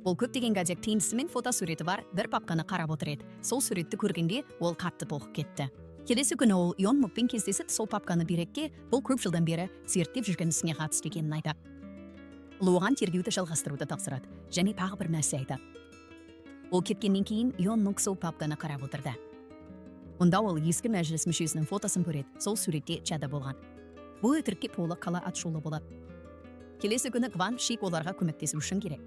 Ол көптеген газет тиындысы мен фотосуреті бар бір папканы қарап отыр еді. Сол суретті көргенде ол қатты толқып кетті. Келесі күні ол Йон Мукпен кездесіп, сол папканы береді, бұл көп жылдан бері зерттеп жүрген ісіне қатысты екенін айтады. Ол оған тергеуді жалғастыруды тапсырады және тағы бір нәрсе айтады. Ол кеткеннен кейін Йон Мук сол папканы қарап отырды. Онда ол ескі мәжіліс мүшесінің фотосын көреді. Сол суретте Чада болған. Бұл өтірікке толы қала атышулы болады. Келесі күні Гван Шик оларға көмектесу үшін керек.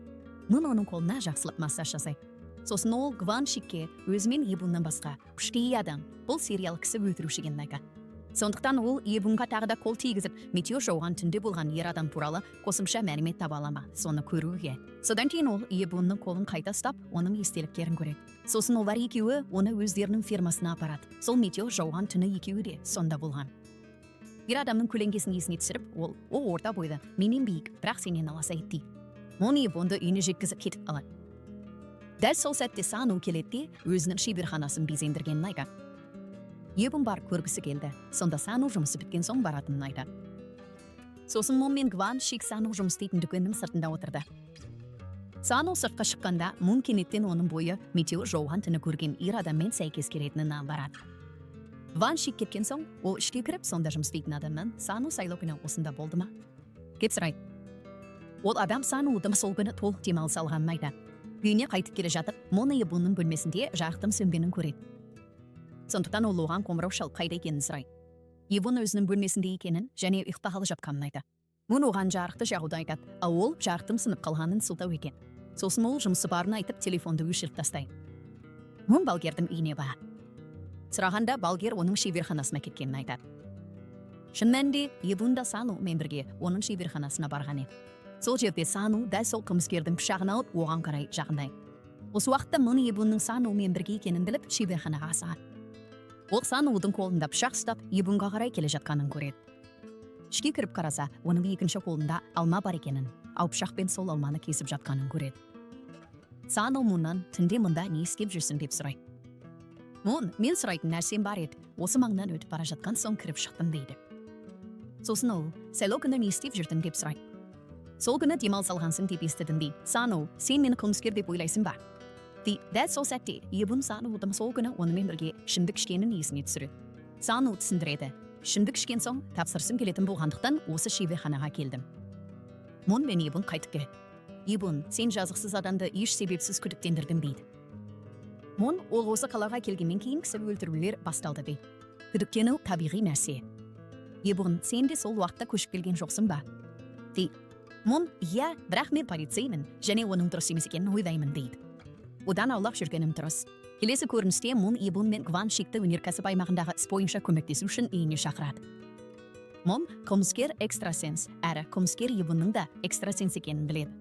Мун оның қолына жақсылап массаж жасайды. Сосын ол Гван Шикке өзімен Ебуннан басқа күшті адам бұл сериялы кісі өлтіруші екенін айтады. Сондықтан ол Ебунға тағы да қол тигізіп, метеор жауған түнде болған ер адам туралы қосымша мәлімет таба ала ма, соны көруге. Содан кейін ол Ебунның қолын қайта ұстап, оның естеліктерін көреді. Сосын олар екеуі оны өздерінің фермасына апарады. Сол метеор жауған түні екеуі де сонда болған. Ер адамның көлеңкесін есіне түсіріп, ол «О, орта бойды, менен биік, бірақ сенен аласа еді» дейді. Мун Ебунды үйіне жеткізіп кетіп қалады. Дәл сол сәтте Сану келеді де, өзінің шеберханасын безендіргенін айтады. Ебун барып көргісі келді. Сонда Сану жұмысы біткен соң баратынын айтады. Сосын Мун мен Гван Шик Сану жұмыс істейтін дүкеннің сыртында отырды. Сану сыртқа шыққанда, Мун кенеттен оның бойы метеор жауған түні көрген ер адаммен сәйкес келетінін аңғарады. Ван Шик кеткен соң, ол ішке кіріп, сонда жұмыс істейтін адамнан «Сану сайлау күні осында болды ма?» деп сұрайды. Ол адам Санудың сол күні толық демалыс алғанын айтады. Үйіне қайтып келе жатып, Мун Ебунның бөлмесінде жарықтың сөнгенін көреді. Сондықтан ол оған қоңырау шалып, қайда екенін сұрайды. Ебун өзінің бөлмесінде екенін және ұйықтағалы жатқанын айтады. Мун оған жарықты жағуды айтады, ал ол жарықтың сынып қалғанын сылтау екен. Сосын ол жұмысы барын айтып, телефонды өшіріп тастайды. Мун балгердің үйіне барады. Сұрағанда, балгер оның шеберханасына кеткенін айтады. Шын мәнінде, Ебун да Санумен бірге оның шеберханасына барған еді. Сол жерде Сану дәл сол қылмыскердің пышағын алып, оған қарай жақындайды. Осы уақытта Мун Ебунның Санумен бірге екенін біліп, шеберханаға асығады. Ол Санудың қолында пышақ ұстап, Ебунға қарай келе жатқанын көреді. Ішке кіріп қараса, оның екінші қолында алма бар екенін, ал пышақпен сол алманы кесіп жатқанын көреді. Сану Муннан түнде мұнда не істеп жүрсің деп сұрайды. Мун: «Мен сұрайтын нәрсем бар еді, осы маңнан өтіп бара жатқан соң кіріп шықтым», – дейді. Сосын ол: «Сайлау күні не істеп жүрдің?» – деп сұрайды. «Сол күні демалыс алғансың деп естідім», – дейді. Сану: «Сен мені қылмыскер деп ойлайсың ба?» – дейді. Дәл сол сәтте Ебун Санудың сол күні онымен бірге ішімдік ішкенін есіне түсіреді. Сану түсіндіреді: «Ішімдік ішкен соң тапсырысым келетін болғандықтан, осы шеберханаға келдім». Мун мен Ебун қайтып келеді. Ебун: «Сен жазықсыз адамды еш себепсіз күдіктендірдің», – дейді. Мун: «Ол осы қалаға келгеннен кейін кісі өлтірулер басталды», – дейді. «Күдіктену табиғи нәрсе». Ебун: «Сен де сол уақытта көшіп келген жоқсың ба?» – дейді. Мун: «Иә, бірақ мен полицеймін және оның дұрыс емес екенін ойлаймын», – дейді. «Одан аулақ жүргенім дұрыс». Келесі көріністе Мун Ебун мен Гваншикті өнеркәсіп аймағындағы іс бойынша көмектесу үшін үйіне шақырады. Мун қылмыскер экстрасенс, әрі қылмыскер Ебунның да экстрасенс екенін біледі.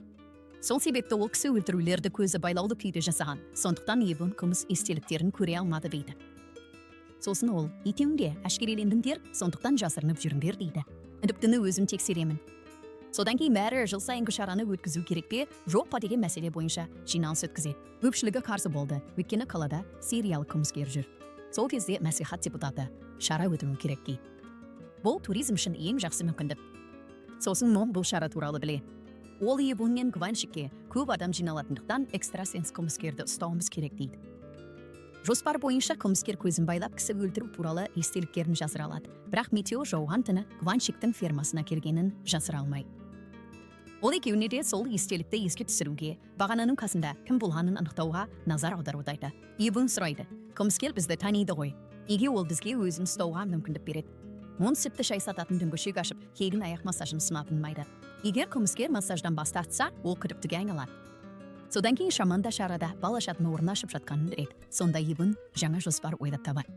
Сол себепті ол кісі өлтірулерді көзі байлаулы күйде жасаған, сондықтан Ебун қылмыс естеліктерін көре алмады дейді. Сосын ол: «Екеуің де әшкерелендіңдер, сондықтан жасырынып жүріңдер», – дейді. «Күдіктіні өзім тексеремін». Содан кейін бәрі жыл сайынғы шараны өткізу керек пе, жоқ па деген мәселе бойынша жиналыс өткізеді. Көпшілігі қарсы болды, өйткені қалада сериялық қылмыскер жүр. Сол кезде мәслихат депутаты: «Шара өтуі керек», – дейді. «Бұл туризм үшін ең жақсы мүмкіндік». Сосын Мун бұл шара туралы біледі. Ол Ебун мен Гваншикке: «Көп адам жиналатындықтан, экстрасенс қылмыскерді ұстауымыз керек», – дейді. Жоспар бойынша, қылмыскер көзін байлап, кісі өлтіру туралы естеліктерін жасыра алады, бірақ метеор жауған түні Гваншиктің фермасына келгенін жасыра алмайды. Ол екеуіне де сол естелікті еске түсіруге, бағананың қасында кім болғанын анықтауға назар аударуды айтады. Ебун сұрайды: «Қылмыскер бізді таниды ғой, неге ол бізге өзін ұстауға мүмкіндік береді?» Мун сүтті шай сататын дүңгіршек ашып, тегін аяқ массажын ұсынатынын айтады. Егер қылмыскер массаждан бас тартса, ол күдіктіге айналады. Содан кейін шаман да шарада бал ашатын орын ашып жатқанын біледі. Сонда Ебун жаңа жоспар ойлап табады.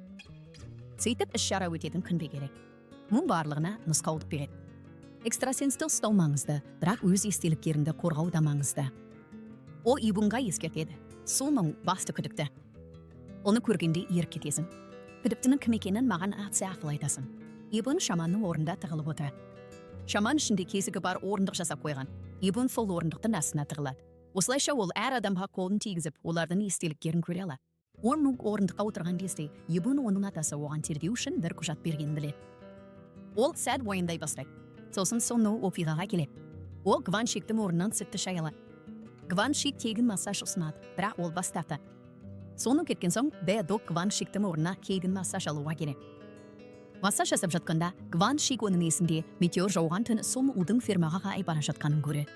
Сөйтіп, іс шара өтетін күн де келеді. Мун барлығына нұсқаулық береді. Экстрасенсті ұстау маңызды, бірақ өз естеліктеріңді қорғау да маңызды. Ол Ибунға ескертеді: Сумың басты күдікті, оны көргенде еріп кетесің. Күдіктінің кім екенін маған рация арқылы айтасың. Ибун шаманның орнында тығылып отырады. Шаман ішінде кесігі бар орындық жасап қойған. Ибун сол орындықтың астына тығылады. Осылайша ол әр адамға қолын тигізіп, олардың естеліктерін көре алады. Оның орындыққа отырған кезде Ибун оның атасы оған тергеу үшін бір құжат бергенін біледі. Ол сәт уайымдай бастайды. Сосын соны оқиғаға келеді. Ол Гваншиктің орнынан сүтті шай алады. Гваншик тегін массаж ұсынады, бірақ ол бас тартады. Соны кеткен соң, Бэдок Гваншиктің орнына тегін массаж алуға келеді. Массаж жасап жатқанда, Гваншик оның есінде метеор жауған түні Сун Удың фермаға қарай бара жатқанын көреді.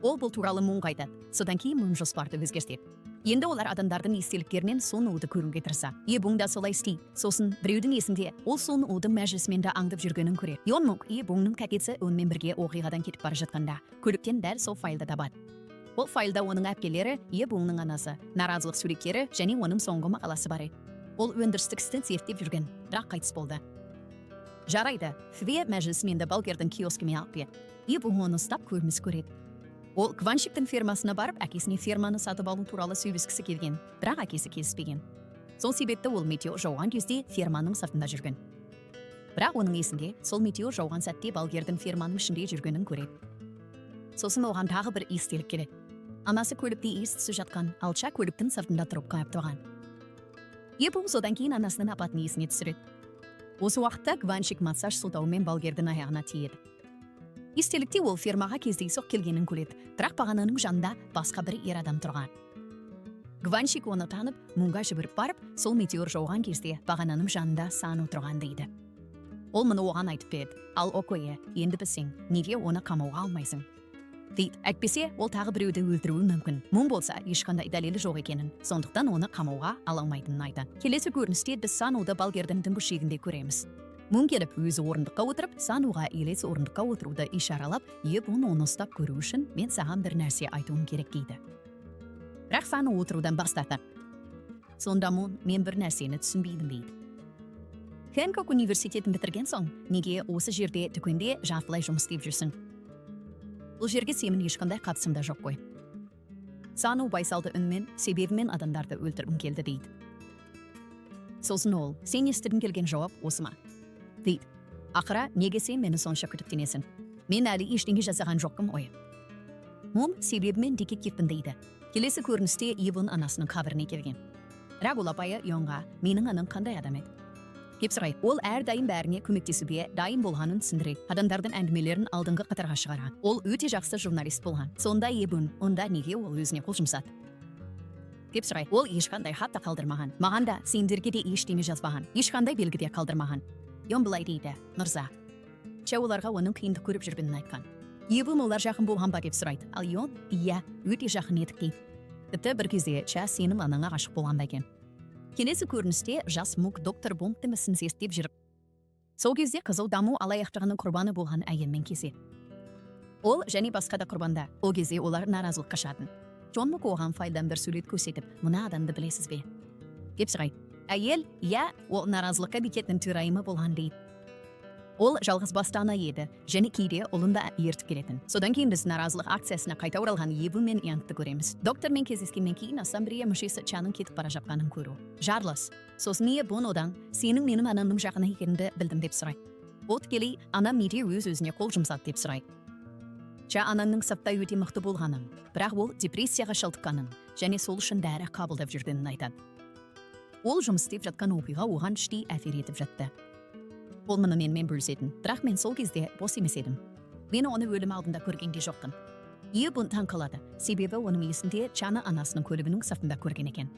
Ол бұл туралы Мунға айтады. Содан кейін Мун жоспарды өзгертеді. Енді олар адамдардың естеліктерінен Сун Уды көруге тырысады. Ебун да солай істейді. Сосын біреудің есінде ол Сун Удың мәжілісменді аңдып жүргенін көреді. Йонмук Ебунның әкесі онымен бірге оқиғадан кетіп бара жатқанда, көліктен дәл сол файлды табады. Ол файлда оның әпкелері, Ебунның анасы, наразылық суреттері және оның соңғы мақаласы бар еді. Ол өндірістік істі зерттеп жүрген, бірақ қайтыс болды. Жарайды, Хве мәжілісменді балгердің киоскіме алып берді. Ебун оны ұстап, көрініс көреді. Ол Гваншиктің фермасына барып, әкесіне ферманы сатып алу туралы сөйлескісі келген, бірақ әкесі келіспеген. Сол себепті ол метеор жауған кезде ферманың сыртында жүрген. Бірақ оның есінде сол метеор жауған сәтте балгердің ферманың ішінде жүргенін көреді. Сосын оған тағы бір естелік келеді. Анасы көлікте ес түсі жатқан, алша көліктің сыртында тұрып қарап тұрған. Ебу содан кейін анасының апатын есіне түсіреді. Осы уақытта Гваншик массаж сылтауымен балгердің аяғына тиеді. Естелікте ол фермаға кездейсоқ келгенін көреді, бірақ бағананың жанында басқа бір ер адам тұрған. Гваншик оны танып, Мунға жүгіріп барып, сол метеор жауған кезде бағананың жанында Сану тұрған дейді. Ол мұны оған айтып береді. Ал Окойе: «Енді білсең, неге оны қамауға алмайсың?» – дейді. Әйтпесе, ол тағы біреуді өлтіруі мүмкін. Мун болса, ешқандай дәлелі жоқ екенін, сондықтан оны қамауға ала алмайтынын айтады. Келесі көріністе біз Сануды балгердің дүңгіршегінде көреміз. Мун келіп, өзі орындыққа отырып, Сануға елес орындыққа отыруды ишаралап, Ебун оны ұстап көру үшін мен саған бір нәрсе айтуым керек дейді. Бірақ Сану отырудан бас тартады. Сонда Мун: «Мен бір нәрсені түсінбеймін», – дейді. «Хэнкок университетін бітірген соң, неге осы жерде дүкенде жартылай жұмыс істеп жүрсің? Бұл жерге сенің ешқандай қатысың да жоқ қой». Сану байсалды үнмен: «Себебі мен адамдарды өлтіргім келді», – дейді. Сосын ол: «Сен естігің келген жауап осы ма?» – дейді. Ақыры, неге сен мені сонша күдіктенесің? Мен әлі ештеңе жасаған жоқпын ғой. Мун: «Себебі мен детективпін», – дейді. Келесі көріністе Иван анасының қабіріне келген. Бірақ ол апайы Йонға: «Менің анам қандай адам еді?» – деп сұрайды. Ол әрдайым бәріне көмектесуге дайын болғанын түсіндіреді. Адамдардың әңгімелерін алдыңғы қатарға шығарған. Ол өте жақсы журналист болған. Сонда Ебун: «Онда неге ол өзіне қол жұмсады?» – деп сұрайды. Ол ешқандай хат та қалдырмаған. Маған да, сендерге де ештеңе жазбаған. Ешқандай белгі де қалдырмаған. Йон былай дейді: «Мырза, Ча оларға оның қиындық көріп жүргенін айтқан». Ебун олар жақын болған ба деп сұрайды. Ал Йон: «Иә, өте жақын едік», – дейді. Тіпті бір кезде Ча сенің анаңа ғашық болған ба екен. Келесі көріністе жас Мук доктор Бонгтың ісін зерттеп жүріп, сол кезде қызыл даму алаяқтығының құрбаны болған әйелмен кездеседі. Ол және басқа да құрбандар. Ол кезде олар наразылыққа шығатын. Джон Мук оған файлдан бір сурет көрсетіп: «Мына адамды білесіз бе?» – деп сұрайды. Әйел: «Иә, ол наразылық комитетінің төрайымы болған», – дейді. Ол жалғыз басты ана еді және кейде ұлын да ертіп келетін. Содан кейін біз наразылық акциясына қайта оралған Ебу мен Янгты көреміз. Доктормен кездескеннен кейін ассамблея мүшесі Чаның кетіп бара жатқанын көру. Жарылыс. Сосын Ебун одан: «Сенің менің анамның жақыны екеніңді білдім», – деп сұрайды. Ол тікелей: «Анам неге өз өзіне қол жұмсады?» – деп сұрайды. Ча анамның сырттай өте мықты болғанын, бірақ ол депрессияға шалдыққанын және сол үшін дәрі қабылдап жүргенін айтады. Ол жұмыс істеп жатқан оқиға оған іштей әсер етіп жатты. Ол мұны менімен бөлісетін, бірақ мен сол кезде бос емес едім. Мен оны өлім алдында көрген де жоқпын. Ебун таң қалады, себебі оның есінде Чаны анасының көлігінің сыртында көрген екен.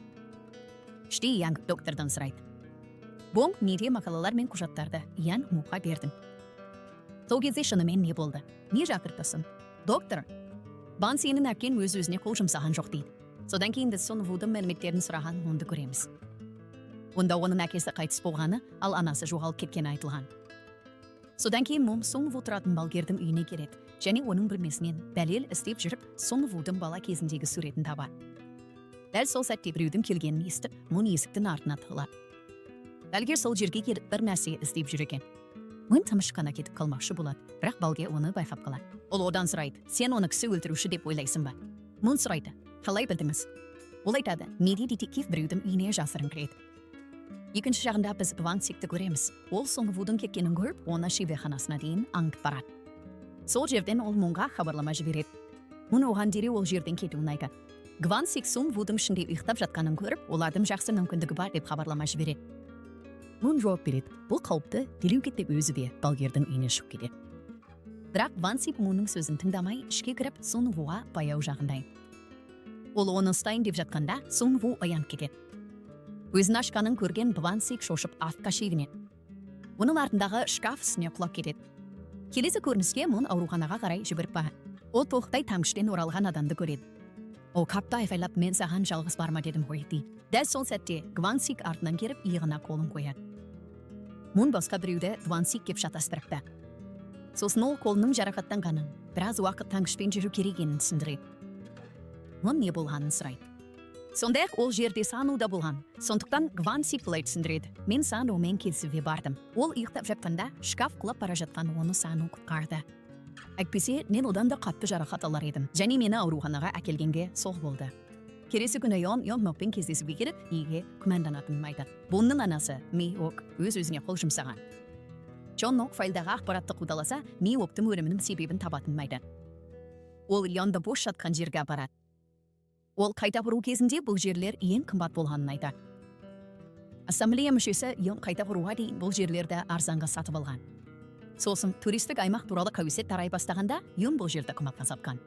Іштей Янг доктордан сұрайды: «Бонг, неге мақалалар мен құжаттарды Ян Муға бердің? Сол кезде шынымен не болды? Не жатырып тұрсың?» Доктор: «Бан, сенің әкең өз өзіне қол жұмсаған жоқ», – дейді. Содан кейін біз Сон Вудың мәліметтерін сұраған Мунды көреміз. Онда оның әкесі қайтыс болғаны, ал анасы жоғалып кеткені айтылған. Содан кейін Мун Сон Ву тұратын балгердің үйіне келеді және оның бөлмесінен дәлел іздеп жүріп, Сон Вудың бала кезіндегі суретін табады. Дәл сол сәтте біреудің келгенін естіп, Мун есіктің артына тығылады. Балгер сол жерге келіп, бір нәрсе іздеп жүр екен. Мун тыныш қана кетіп қалмақшы болады, бірақ балгер оны байқап қалады. Ол одан сұрайды: «Сен оны кісі өлтіруші деп ойлайсың ба?» Мун сұрайды: «Қалай білдіңіз?» Ол айтады: «Неге детектив біреудің үйіне жасырын кіреді?» Екінші жағында біз Гвансикті көреміз. Ол Сон Вудың кеткенін көріп, оны шеберханасына дейін аңдып барады. Сол жерден ол Мунға хабарлама жібереді. Мун оған дереу ол жерден кетуін айтады. Гвансик Сун Вудың ішінде ұйықтап жатқанын көріп, олардың жақсы мүмкіндігі бар деп хабарлама жібереді. Мун жауап береді: «Бұл қауіпті, дереу кет», – деп өзі де балгердің үйіне шығып кетеді. Бірақ Вансик Мунның сөзін тыңдамай, ішке кіріп, Сун Вуға баяу жақындайды. Ол оны ұстайын деп жатқанда, Сун Ву оянып кетеді. Көзін ашқанын көрген Гвансик шошып артқа шегінеді. Оның артындағы шкаф үстіне құлап кетеді. Келесі көріністе Мун ауруханаға қарай жүгіріп барады. Ол тоқтай тәңкіштен оралған адамды көреді. Ол қатты айқайлап: «Мен саған жалғыз барма дедім ғой», – дейді. Дәл сол сәтте Гвансик артынан келіп, иығына қолын қояды. Мун басқа біреуді Гвансик деп шатастырыпты. Сосын ол қолының жарақаттанғанын, біраз уақыт тәңкішпен жүру керек екенін түсіндіреді. Мун не болғанын сұрайды. Сондай-ақ ол жерде Сану да болған. Сондықтан Гвансик былай түсіндіреді: «Мен Санумен кездесуге бардым. Ол ұйықтап жатқанда, шкаф құлап бара жатқан, оны Сану құтқарды. Әйтпесе, мен одан да қатты жарақат алар едім. Және мені ауруханаға әкелгенге сол болды». Келесі күні Йон Йон Мокпен кездесуге келіп, неге күмәнданатынын айтады. Бонның анасы Ми Ок өз-өзіне қол жұмсаған. Чон Мок файлдағы ақпаратты қудаласа, Ми Октың өлімінің себебін табатынын айтады. Ол Йонды бос жатқан жерге апарады. Ол қайта құру кезінде бұл жерлер ең қымбат болғанын айтады. Ассамблея мүшесі Йон қайта құруға дейін бұл жерлерді арзанға сатып алған. Сосын туристік аймақ туралы қауесет тарай бастағанда, Йон бұл жерді қымбатқа сатқан.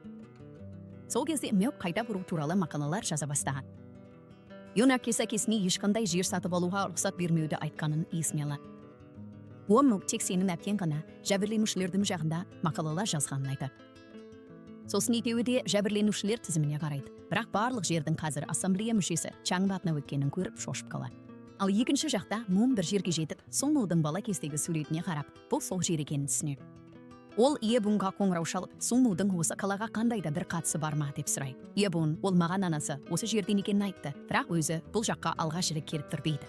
Сол кезде Мёк қайта құру туралы мақалалар жаза бастаған. Йон әкесі әкесіне ешқандай жер сатып алуға рұқсат бермеуді айтқанын есіне алады. Ол Мөк тек сенің әпкең ғана жәбірленушілердің жағында мақалалар жазғанын айтады. Сосын екеуі де жәбірленушілер тізіміне қарайды. Бірақ барлық жердің қазір ассамблея мүшесі Чаң атына өткенін көріп, шошып қалады. Ал екінші жақта Мун бір жерге жетіп, Сунудың бала кездегі суретіне қарап, бұл сол жер екенін түсінеді. Ол Ебунға қоңырау шалып, Сунудың осы қалаға қандай да бір қатысы бар ма деп сұрайды. Ебун: «Ол маған анасы осы жерден екенін айтты, бірақ өзі бұл жаққа алғаш рет келіп тұр», – дейді.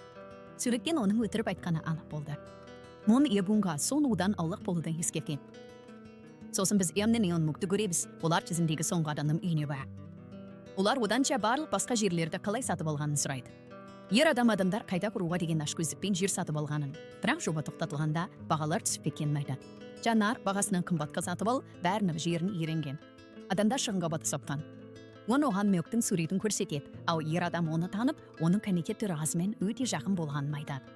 Суреттен оның өтірік айтқаны анық болды. Мун Ебунға Сунудан аулақ болуды ескерткен. Сосын біз Эмнен Еон Мукты көреміз. Олар тізімдегі соңғы адамның үйіне барады. Олар оданша барлық басқа жерлерді қалай сатып алғанын сұрайды. Ер адам адамдар қайта құруға деген ашкөздікпен жер сатып алғанын, бірақ жоба тоқтатылғанда бағалар түсіп кеткенін айтады. Жанар бағасынан қымбатқа сатып алып, бәрінің жерін иеленген. Адамдар шығынға батып соққан. Он оған Мөктің суретін көрсетеді, ал ер адам оны танып, оның комитет төрағасымен өте жақын болғанын айтады.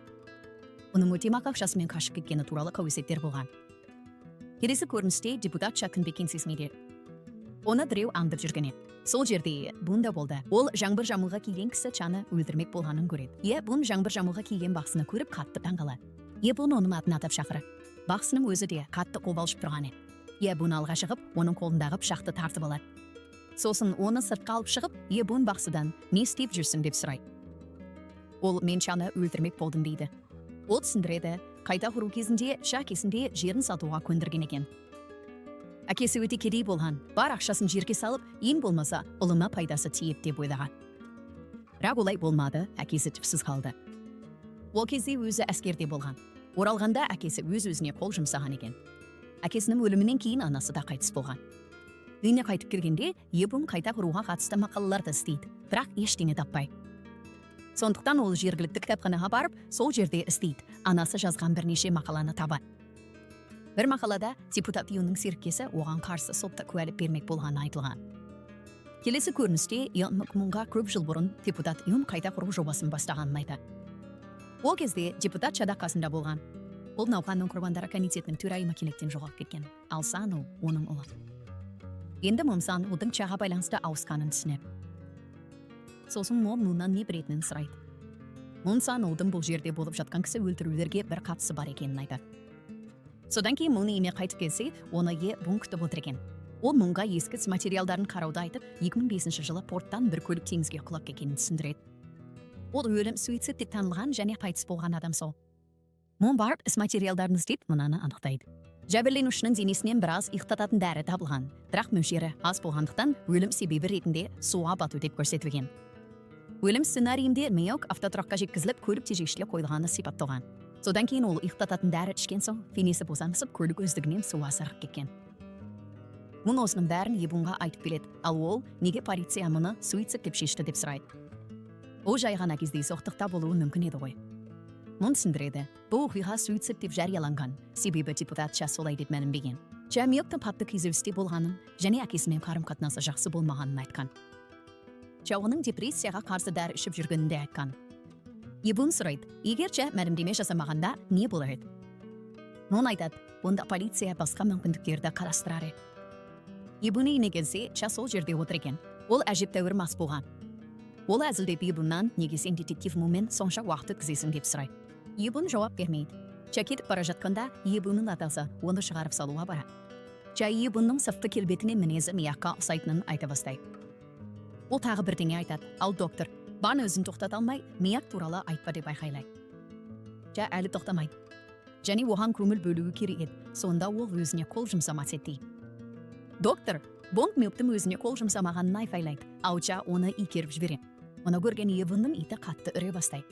Оның өтемақы ақшасымен қашып кеткені туралы қауесеттер болған. Келесі көріністе депутат Ча Кынбе кеңсесінде. Оны біреу аңдып жүрген еді. Сол жерде Бун да болды. Ол жаңбыр жамылғы киген кісі Чаны өлтірмек болғанын көреді. Е Бун жаңбыр жамылғы киген бақсыны көріп, қатты таңқалады. Е Бун оның атын атап шақырады. Бақсының өзі де қатты қобалжып тұрған еді. Е Бун алға шығып, оның қолындағы пышақты тартып алады. Сосын оны сыртқа алып шығып, Е Бун бақсыдан: «Не істеп жүрсің?» – деп сұрайды. Ол: «Мен Чаны өлтірмек болдым», – дейді. Ол түсіндіреді, қайта құру кезінде Ша әкесінде жерін сатуға көндірген екен. Әкесі өте кедей болған, бар ақшасын жерге салып, ең болмаса ұлыма пайдасы тиеді деп ойлаған. Бірақ олай болмады, әкесі түпсіз қалды. Ол кезде өзі әскерде болған. Оралғанда әкесі өз өзіне қол жұмсаған екен. Әкесінің өлімінен кейін анасы да қайтыс болған. Үйіне қайтып келгенде Ебун қайта құруға қатысты мақалаларды іздейді, бірақ ештеңе таппай. Сондықтан ол жергілікті кітапханаға барып, сол жерде іздейді. Анасы жазған бірнеше мақаланы табады. Бір мақалада депутат Юнның серіктесі оған қарсы сотта куәлік бермек болғаны айтылған. Келесі көріністе Йон Мукмунға көп жыл бұрын депутат Юн қайта құру жобасын бастағанын айтады. Ол кезде депутат Чада қасында болған. Ол науқанның құрбандары комитетінің төрайымы кенеттен жоғалып кеткен. Ал Сану оның ұлы. Енді Мумсан ұлдың Чаға байланысты ауысқанын түсінеді. Сосын Мо Муннан не білетінін сұрайды. Мунсан ұлдың бұл жерде болып жатқан кісі өлтірулерге бір қатысы бар екенін айтады. Содан кейін Мун үйіне қайтып келсе, оны Е Бун күтіп отыр екен. Ол Мунға ескі іс материалдарын қарауды айтып, 2005 жылы порттан бір көлік теңізге құлап кеткенін түсіндіреді. Ол өлім суицид деп танылған және қайтыс болған адам сол. Мун барып іс материалдарын іздеп, мынаны анықтайды. Жәбірленушінің денесінен біраз ұйықтататын дәрі табылған, бірақ мөлшері аз болғандықтан, өлім себебі ретінде суға бату деп көрсетілген. Өлім сценарийінде Мейок автотұраққа жеткізіліп, көлік тежегішке қойылғаны сипатталған. Содан кейін ол ұйықтататын дәрі ішкен соң, денесі босаңсып, көлік өздігінен суға сырғып кеткен. Мун осының бәрін Ебунға айтып береді, ал ол неге полиция мұны суицид деп шешті деп сұрайды. Ол жай ғана кездейсоқтықта болуы мүмкін еді ғой. Мун түсіндіреді, бұл оқиға суицид деп жарияланған, себебі депутат Ча солай деп мәлімдеген. Ча Миоктың қатты күйзелісте болғанын және әкесімен қарым-қатынасы жақсы болмағанын айтқан. Ча оның депрессияға қарсы дәрі ішіп жүргенін де айтқан. Ебун сұрайды, егер Ча мәлімдеме жасамағанда, не болар еді? Мун айтады, онда полиция басқа мүмкіндіктерді қарастырар еді. Ебун үйіне келсе, Ча сол жерде отыр екен. Ол әжептәуір мас болған. Ол әзілдеп Ебуннан: «Неге сен детектив Мумен сонша уақыт өткізесің?» – деп сұрайды. Ебун жауап бермейді. Ча кетіп бара жатқанда, Ебунның атасы оны шығарып салуға барады. Ча Ебунның сыртқы келбетіне мінезі Мияққа ұқсайтынын айта бастайды. Ол тағы бірдеңе айтады, ал доктор Бан өзін тоқтата алмай, «Мияк туралы айтпа» деп айқайлайды. Ча әлі тоқтамайды. Және оған көңіл бөлуі керек еді. Сонда ол өзіне қол жұмсамас еді дейді. Доктор Бонг Милктің өзіне қол жұмсамағанын айқайлайды, ал Ча оны итеріп жібереді. Мұны көрген Ебунның иті қатты үре бастайды.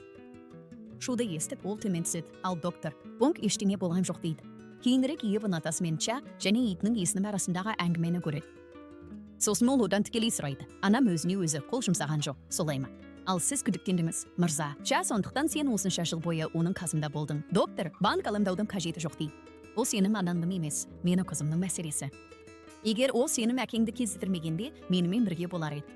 Шуды естіп, ол төмен түседі, ал доктор Бонг ештеңе болған жоқ дейді. Кейінірек Ебун атасы мен Ча және итінің иесінің арасындағы әңгімені көреді. Сосын ол одан тікелей сұрайды: «Анам өзіне өзі қол жұмсаған жоқ, солай ма? Ал сіз күдіктендіңіз, мырза. Ча, сондықтан сен осынша жыл бойы оның қасында болдың». Доктор Банк алаңдаудың қажеті жоқ дейді. Ол сенің анаңның емес, менің қызымның мәселесі. Егер ол сенің әкеңді кездестірмегенде, менімен бірге болар еді.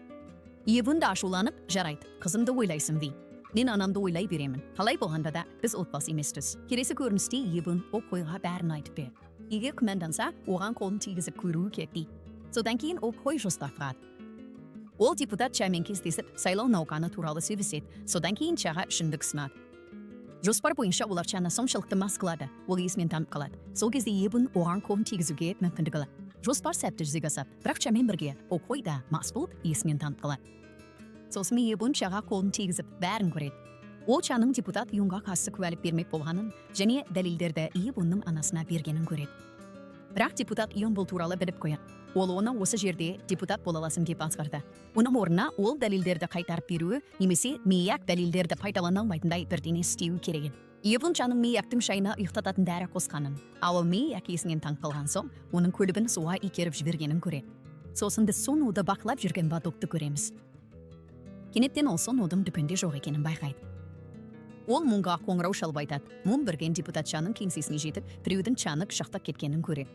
Ебун да ашуланып: «Жарайды, қызымды ойлайсың», – дейді. «Мен анамды ойлай беремін. Қалай болғанда да, біз отбасы емеспіз». Келесі көріністе Ебун ол қойға бәрін айтып берді. Егер күмәнданса, оған қолын тигізіп көруі керек дейді. Содан кейін ол қой жоспар құрады. Ол депутат Чамен кездесіп, сайлау науқаны туралы сөйлеседі. Содан кейін Чаға ішімдік ұсынады. Жоспар бойынша олар Чаны соншалықты мас қылады, ол есінен танып қалады. Сол кезде Ебун оған қолын тигізуге мүмкіндік алады. Жоспар сәтті жүзеге асады, бірақ Чамен бірге ол қой да мас болып, есінен танып қалады. Сосын Ебун Чаға қолын тигізіп, бәрін көреді. Ол Чаның депутат Юнға қарсы куәлік бермек болғанын және дәлелдерді Ебунның анасына бергенін көреді. Бірақ депутат Юн бұл туралы біліп қояды. Ол оны осы жерде депутат бола аласың деп азғырды. Оның орнына ол дәлелдерді қайтарып беруі немесе Мияк дәлелдерді пайдалана алмайтындай бірдеңе істеуі керек еді. Ебун Чаның Мияктың шайына ұйықтататын дәрі қосқанын, ал ол Мияк есінен танып қалған соң, оның көлігін суға итеріп жібергенін көреді. Сосын біз Сонуды бақылап жүрген Бадокты көреміз. Кенеттен ол Сонудың дүкенде жоқ екенін байқайды. Ол Мунға қоңырау шалып айтады. Мун бірден депутат Чаның кеңсесіне жетіп, біреудің Чаны пышақтап кеткенін көреді.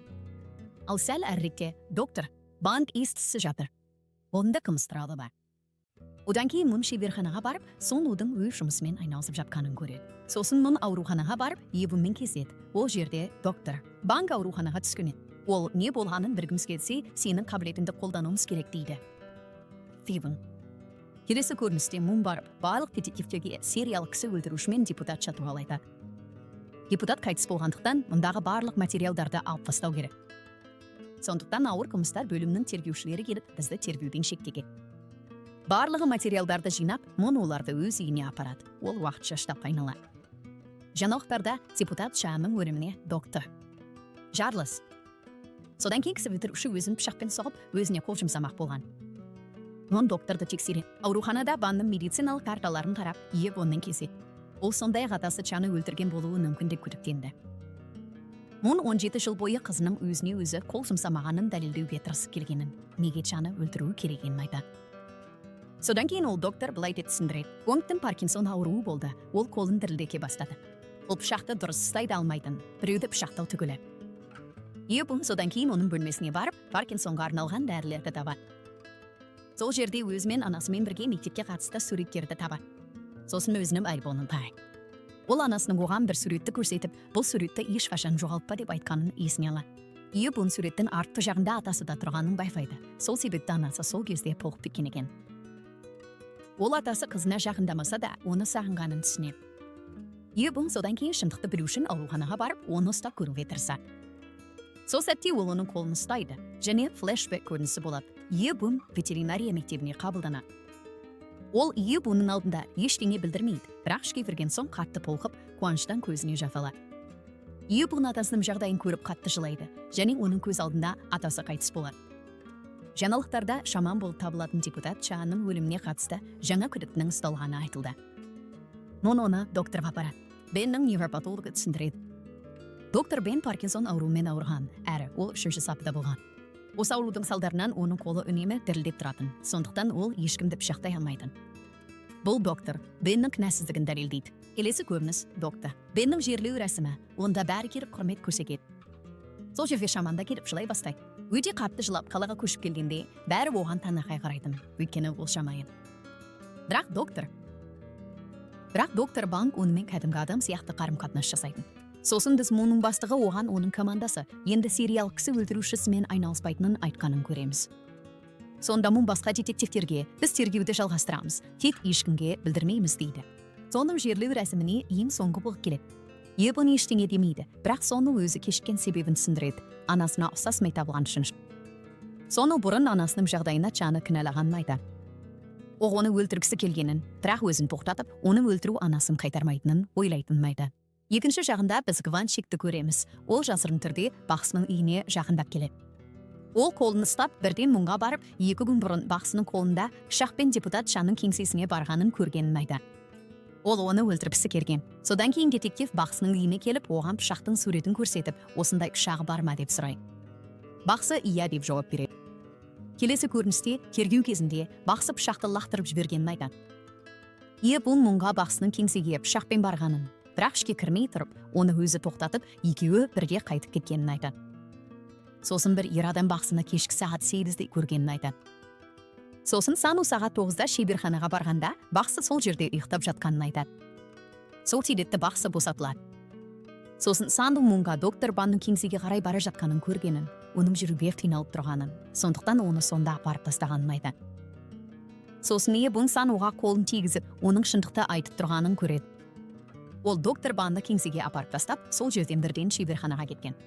Ал сәл әріректе доктор Банк естісі жатыр. Онда қылмыс туралы бар. Одан кейін Мун шеберханаға барып, Сонудың өз жұмысымен айналысып жатқанын көреді. Сосын Мун ауруханаға барып, Ебунмен кездеседі. Ол жерде доктор Банк ауруханаға түскен еді. Ол не болғанын білгіміз келсе, сенің қабілетіңді қолдануымыз керек дейді. Фибін. Келесі көріністе Мун барып, барлық детективтерге сериялық кісі өлтірушімен депутат Ча туралы айтады. Депутат қайтыс болғандықтан, мұндағы барлық материалдарды алып тастау керек. Сондықтан ауыр қылмыстар бөлімінің тергеушілері келіп, бізді тергеуден шектеген. Барлығы материалдарды жинап, Мун оларды өз үйіне апарады. Ол уақытша штабқа айналады. Жаңалықтарда депутат Чаның өліміне доктор Жарлыс. Содан кейін кісі өлтіруші өзін пышақпен соғып, өзіне қол жұмсамақ болған. Мун докторды тексереді. Ауруханада Банның медициналық карталарын қарап, Ебонмен кездеседі. Ол сондай-ақ атасы Чаны өлтірген болуы мүмкін деп күдіктенді. Мун 17 жыл бойы қызының өзіне өзі қол жұмсамағанын дәлелдеуге тырысып келгенін, неге Чаны өлтіруі керек екенін айтады. Содан кейін ол доктор былай деп түсіндіреді. Вонгтың Паркинсон ауруы болды. Ол қолын дірілдете бастады. Ол пышақты дұрыс ұстай да алмайтын, біреуді пышақтау түгілі. Ебун содан кейін оның бөлмесіне барып, Паркинсонға арналған дәрілерді табады. Сол жерде өзімен анасымен бірге мектепке қатысты суреттерді табады. Сосын өзінің альбомын табады. Ол анасының оған бір суретті көрсетіп, бұл суретті ешқашан жоғалтпа деп айтқанын есіне алады. Ебун суреттің артқы жағында атасы да тұрғанын байқайды. Сол себепті анасы сол кезде толқып кеткен екен. Ол атасы қызына жақындамаса да, оны сағынғанын түсінеді. Ебун содан кейін шындықты білу үшін ауруханаға барып, оны ұстап көруге тырысады. Сол сәтте ол оның қолын ұстайды және флешбек көрінісі болады. Ебун ветеринария мектебіне қабылданады. Ол Ебунның алдында ештеңе білдірмейді, бірақ ішке кірген соң қатты толқып, қуаныштан көзіне жас алады. Ебун атасының жағдайын көріп қатты жылайды және оның көз алдында атасы қайтыс болады. Жаңалықтарда шаман болып табылатын депутат Чаның өліміне қатысты жаңа күдіктінің ұсталғаны айтылды. Мун оны докторға апарады. Беннің невропатологы түсіндіреді. Доктор Бен Паркинсон ауруымен ауырған, әрі ол үшінші сатыда болған. Осы аурудың салдарынан оның қолы үнемі дірілдеп тұратын, сондықтан ол ешкімді пышақтай алмайтын. Бұл доктор Беннің кінәсіздігін дәлелдейді. Келесі көрініс: доктор Беннің жерлеу рәсімі. Онда бәрі келіп құрмет көрсетеді. Сол жерге шаман да келіп жылай бастайды. Өте қатты жылап, қалаға көшіп келгенде бәрі оған таңырқай қарайтын, өйткені ол шаман еді. Бірақ доктор Банк онымен кәдімгі адам сияқты қарым қатынас жасайтын. Сосын біз Мунның бастығы оған оның командасы енді сериялық кісі өлтірушісімен айналыспайтынын айтқанын көреміз. Сонда Мун басқа детективтерге: «Біз тергеуді жалғастырамыз, тек ешкімге білдірмейміз», – дейді. Соның жерлеу рәсіміне ең соңғы болып келеді. Ебон ештеңе демейді, бірақ соны өзі кешіккен себебін түсіндіреді: анасына ұқсас табылған үшін. Соны бұрын анасының жағдайына Чаны кінәлағанын айтады. Ол оны өлтіргісі келгенін, бірақ өзін тоқтатып, оны өлтіру анасын қайтармайтынын ойлайтынын айтады. Екінші жағында біз Гванчикті көреміз. Ол жасырын түрде бақсының үйіне жақындап келеді. Ол қолын ұстап, бірден Мұнға барып, 2 күн бұрын бақсының қолында пышақпен депутат Чаның кеңсесіне барғанын көргенін айтады. Ол оны өлтіргісі келген. Содан кейін детектив бақсының үйіне келіп, оған пышақтың суретін көрсетіп, осындай пышағы бар ма деп сұрайды. Бақсы «иә» деп жауап береді. Келесі көріністе тергеу кезінде бақсы пышақты лақтырып жібергенін айтады. Ебун Мұнға бақсының кеңсеге пышақпен барғанын, бірақ ішке кірмей тұрып, оны өзі тоқтатып, екеуі бірге қайтып кеткенін айтады. Сосын бір ер адам бақсыны кешкі сағат 8-де көргенін айтады. Сосын Сану сағат 9-да шеберханаға барғанда, бақсы сол жерде ұйықтап жатқанын айтады. Сол себепті бақсы босатылады. Сосын Санду Мунға доктор Банның кеңсеге қарай бара жатқанын көргенін, оның жүруге қиналып тұрғанын, сондықтан оны сонда апарып тастағанын айтады. Сосын Ебун Сануға қолын тигізіп, оның шындықты айтып тұрғанын көреді. Ол доктор Банны кеңсеге апарып тастап, сол жерден бірден шеберханаға кеткен.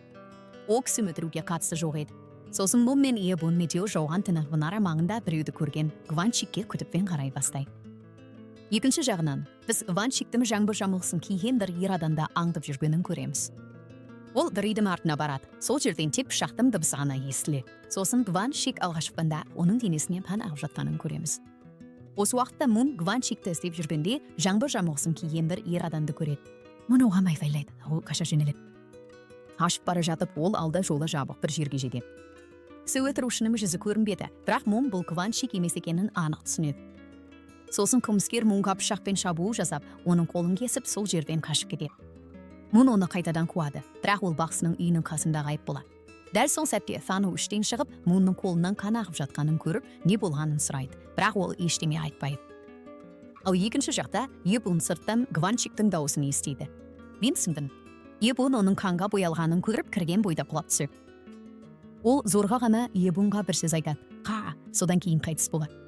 Ол кісі өлтіруге қатысы жоқ еді. Сосын Мун мен Ебун метеор жауған түні мұнара маңында біреуді көрген Гванчикке күдікпен қарай бастайды. Екінші жағынан, біз Ваншиктің жаңбыр жамылғысын киген бір ер адамды аңдып жүргенін көреміз. Ол бір үйдің артына барады. Сол жерден тек пышақтың дыбысы ғана естіледі. Сосын Гваншик алға оның денесінен қан ағып жатқанын көреміз. Осы уақытта Мун Гваншикті іздеп жүргенде, жаңбыр жамылғысын киген бір ер адамды көреді. Мун оған айқайлайды, ол қаша жөнеледі. Қашып бара жатып, ол алда жолы жабық бір жерге жетеді. Кісі өлтірушінің жүзі көрінбеді, бірақ Мун бұл Гваншик емес екенін анық түсінеді. Сосын қылмыскер Мунға пышақпен шабуыл жасап, оның қолын кесіп, сол жерден қашып кетеді. Мун оны қайтадан қуады, бірақ ол бақсының үйінің қасында ғайып болады. Дәл сол сәтте Сану іштен шығып, Мунның қолынан қан ағып жатқанын көріп, не болғанын сұрайды, бірақ ол ештеме айтпайды. Ал екінші жақта Ебун сырттан Гванчиктің дауысын естиді: «Мен түсіндім». Ебун оның қанға боялғанын көріп, кірген бойда құлап түседі. Ол зорға ғана Ебунға бір сөз айтады: «Қа». Содан кейін қайтыс болады.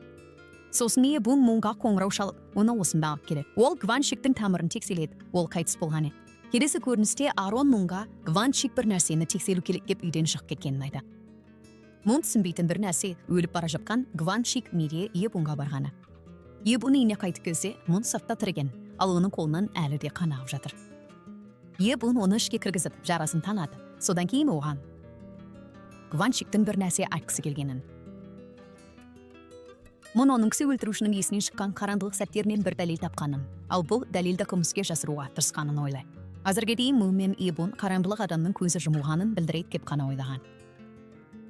Сосын Ебун Мунға қоңырау шалып, оны осында алып келеді. Ол Гванчиктің тамырын тексереді, ол қайтыс болған еді. Келесі көріністе Арон Мунға Гванчик бір нәрсені тексеру керек деп үйден шығып кеткенін айтады. Мун түсінбейтін бір нәрсе: өліп бара жатқан Гванчик неге Ебунға барғаны. Ебун үйіне қайтып келсе, Мун сыртта тұр екен, ал оның қолынан әлі де қан ағып жатыр. Ебун оны ішке кіргізіп, жарасын танады. Содан кейін оған Гванчиктің бір нәрсе айтқысы келгенін, Мун оның кісі өлтірушінің есінен шыққан қараңғылық сәттерінен бір дәлел тапқанын, ал бұл дәлелді қылмыскер жасыруға тырысқанын ойлайды. Әзірге дейін Мун мен Ебун қараңғылық адамның көзі жұмылғанын білдіреді деп қана ойлаған.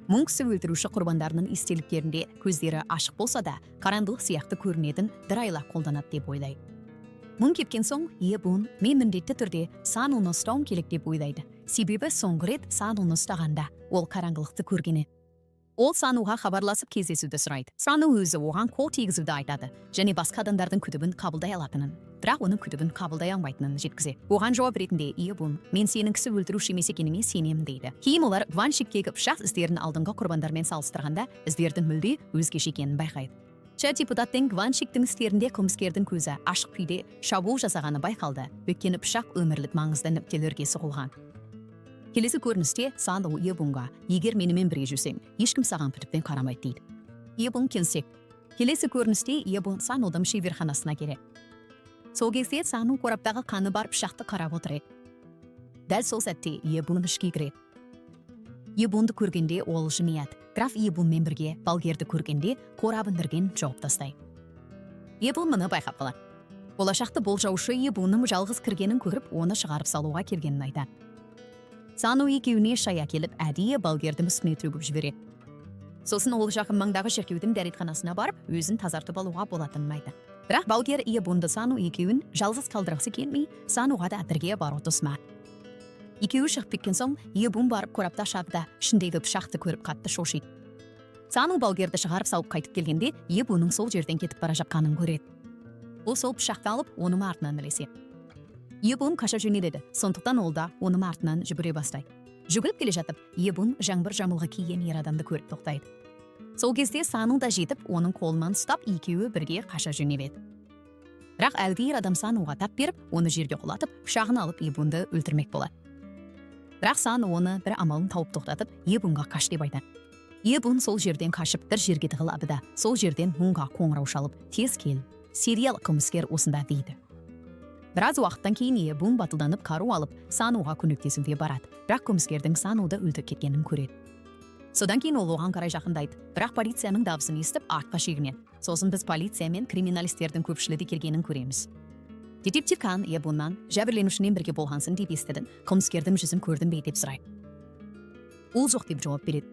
Мун кісі өлтіруші құрбандарының естеліктерінде көздері ашық болса да, қараңғылық сияқты көрінетін бір айла қолданады деп ойлайды. Мун кеткен соң, Ебун мен міндетті түрде Сануны ұстауым керек деп ойлайды, себебі соңғы рет Сануны ұстағанда ол қараңғылықты көрген еді. Ол Сануға хабарласып, кездесуді сұрайды. Сану өзі оған қол тигізуді айтады және басқа адамдардың күдігін қабылдай алатынын, бірақ оның күдігін қабылдай алмайтынын жеткізеді. Оған жауап ретінде Ебун «Мен сенің кісі өлтіруші емес екеніңе сенемін» дейді. Кейін олар Гваншиктегі пышақ іздерін алдыңғы құрбандармен салыстырғанда, іздердің мүлде өзгеше екенін байқайды. Ча депутаттың Гваншиктің істерінде қылмыскердің көзі ашық күйде шабуыл жасағаны байқалды, өйткені пышақ өмірлік маңызды нүктелерге соғылған. Келесі көріністе Сану Ебунға: «Егер менімен бірге жүрсең, ешкім саған күдікпен қарамайды», – дейді. Ебун келсек. Келесі көріністе Ебун Санудың шеберханасына келеді. Сол кезде Сану қораптағы қаны бар пышақты қарап отыр еді. Дәл сол сәтте Ебун ішке кіреді. Ебунды көргенде, ол жымияды, бірақ Ебунмен бірге балгерді көргенде, қорабын бірден жауып тастайды. Ебун мұны байқап қалады. Болашақты болжаушы Ебунның жалғыз кіргенін көріп, оны шығарып салуға келгенін айтады. Сану екеуіне шай әкеліп, әдейі балгердің үстіне төгіп жібереді. Сосын ол жақын маңдағы шіркеудің дәретханасына барып, өзін тазартып алуға болатынын айтады. Бірақ балгер Ебунды, Сану екеуін жалғыз қалдырғысы келмей, Сануға да бірге баруды ұсынады. Екеуі шығып кеткен соң, Ебун барып қорапты ашады да, ішіндегі пышақты көріп, қатты шошиды. Сану балгерді шығарып салып қайтып келгенде, Ебунның сол жерден кетіп бара жатқанын көреді. Ол сол пышақты алып, оның артынан ілеседі. Ебун қаша жөнеледі, сондықтан ол да оның артынан жүгіре бастайды. Жүгіріп келе жатып, Ебун жаңбыр жамылғы киген ер адамды көріп тоқтайды. Сол кезде Сану да жетіп, оның қолынан ұстап, екеуі бірге қаша жөнеледі. Бірақ әлгі ер адам Сануға тап беріп, оны жерге құлатып, пышағын алып, Ебунды өлтірмек болады. Бірақ Сану оны бір амалын тауып тоқтатып, Ебунға қаш деп айтады. Ебун сол жерден қашып, бір жерге тығылады да, сол жерден Мунға қоңырау шалып, «Тез кел, сериал қылмыскер осында» дейді. Біраз уақыттан кейін Ебун батылданып, қару алып, Сануға көмектесуге барады, бірақ қылмыскердің Сануды өлтіріп кеткенін көреді. Содан кейін ол оған қарай жақындайды, бірақ полицияның дабысын естіп, артқа шегінеді. Сосын біз полиция мен криминалистердің көпшілігі келгенін көреміз. Детектив Кан Ебуннан «Жәбірленушімен бірге болғансың деп естідім, қылмыскердің жүзін көрдің бе?» деп сұрайды. Ол «Жоқ» деп жауап береді.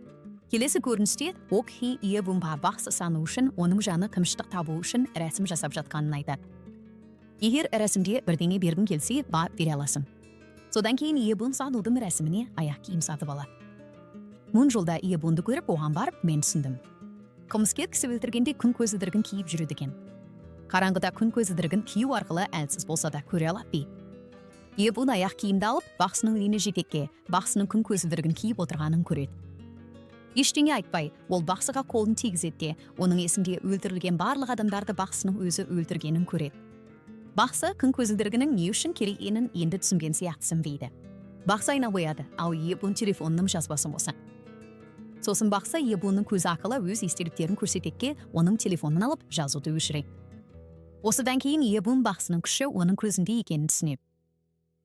Келесі көріністе Окхи Ебунға бақсы Сану үшін оның жаны тыныштық табу үшін рәсім жасап жатқанын айтады. Егер рәсімде бірдеңе бергің келсе, барып бере аласың. Содан кейін Ебун Санудың рәсіміне аяқ киім сатып алады. Мун жолда Ебунды көріп, оған барып: «Мен түсіндім. Қылмыскер кісі өлтіргенде күн көзілдірігін киіп жүреді екен. Қараңғыда күн көзілдірігін кию арқылы әлсіз болса да көре алады», – дейді. Ебун аяқ киімді алып, бақсының үйіне жетекке, бақсының күн көзілдірігін киіп отырғанын көреді. Ештеңе айтпай, ол бақсыға қолын тигізеді де, оның есінде өлтірілген барлық адамдарды бақсының өзі өлтіргенін көреді. Бақсы күн көзілдірігінің не үшін керек екенін енді түсінген сияқтысың дейді. Бақсы айна қояды, ал Ебун телефонының жазбасын қосады. Сосын бақсы Ебунның көзі арқылы өз естеліктерін көрсетекке, оның телефонын алып, жазуды өшіреді. Осыдан кейін Ебун бақсының күші оның көзінде екенін түсінеді.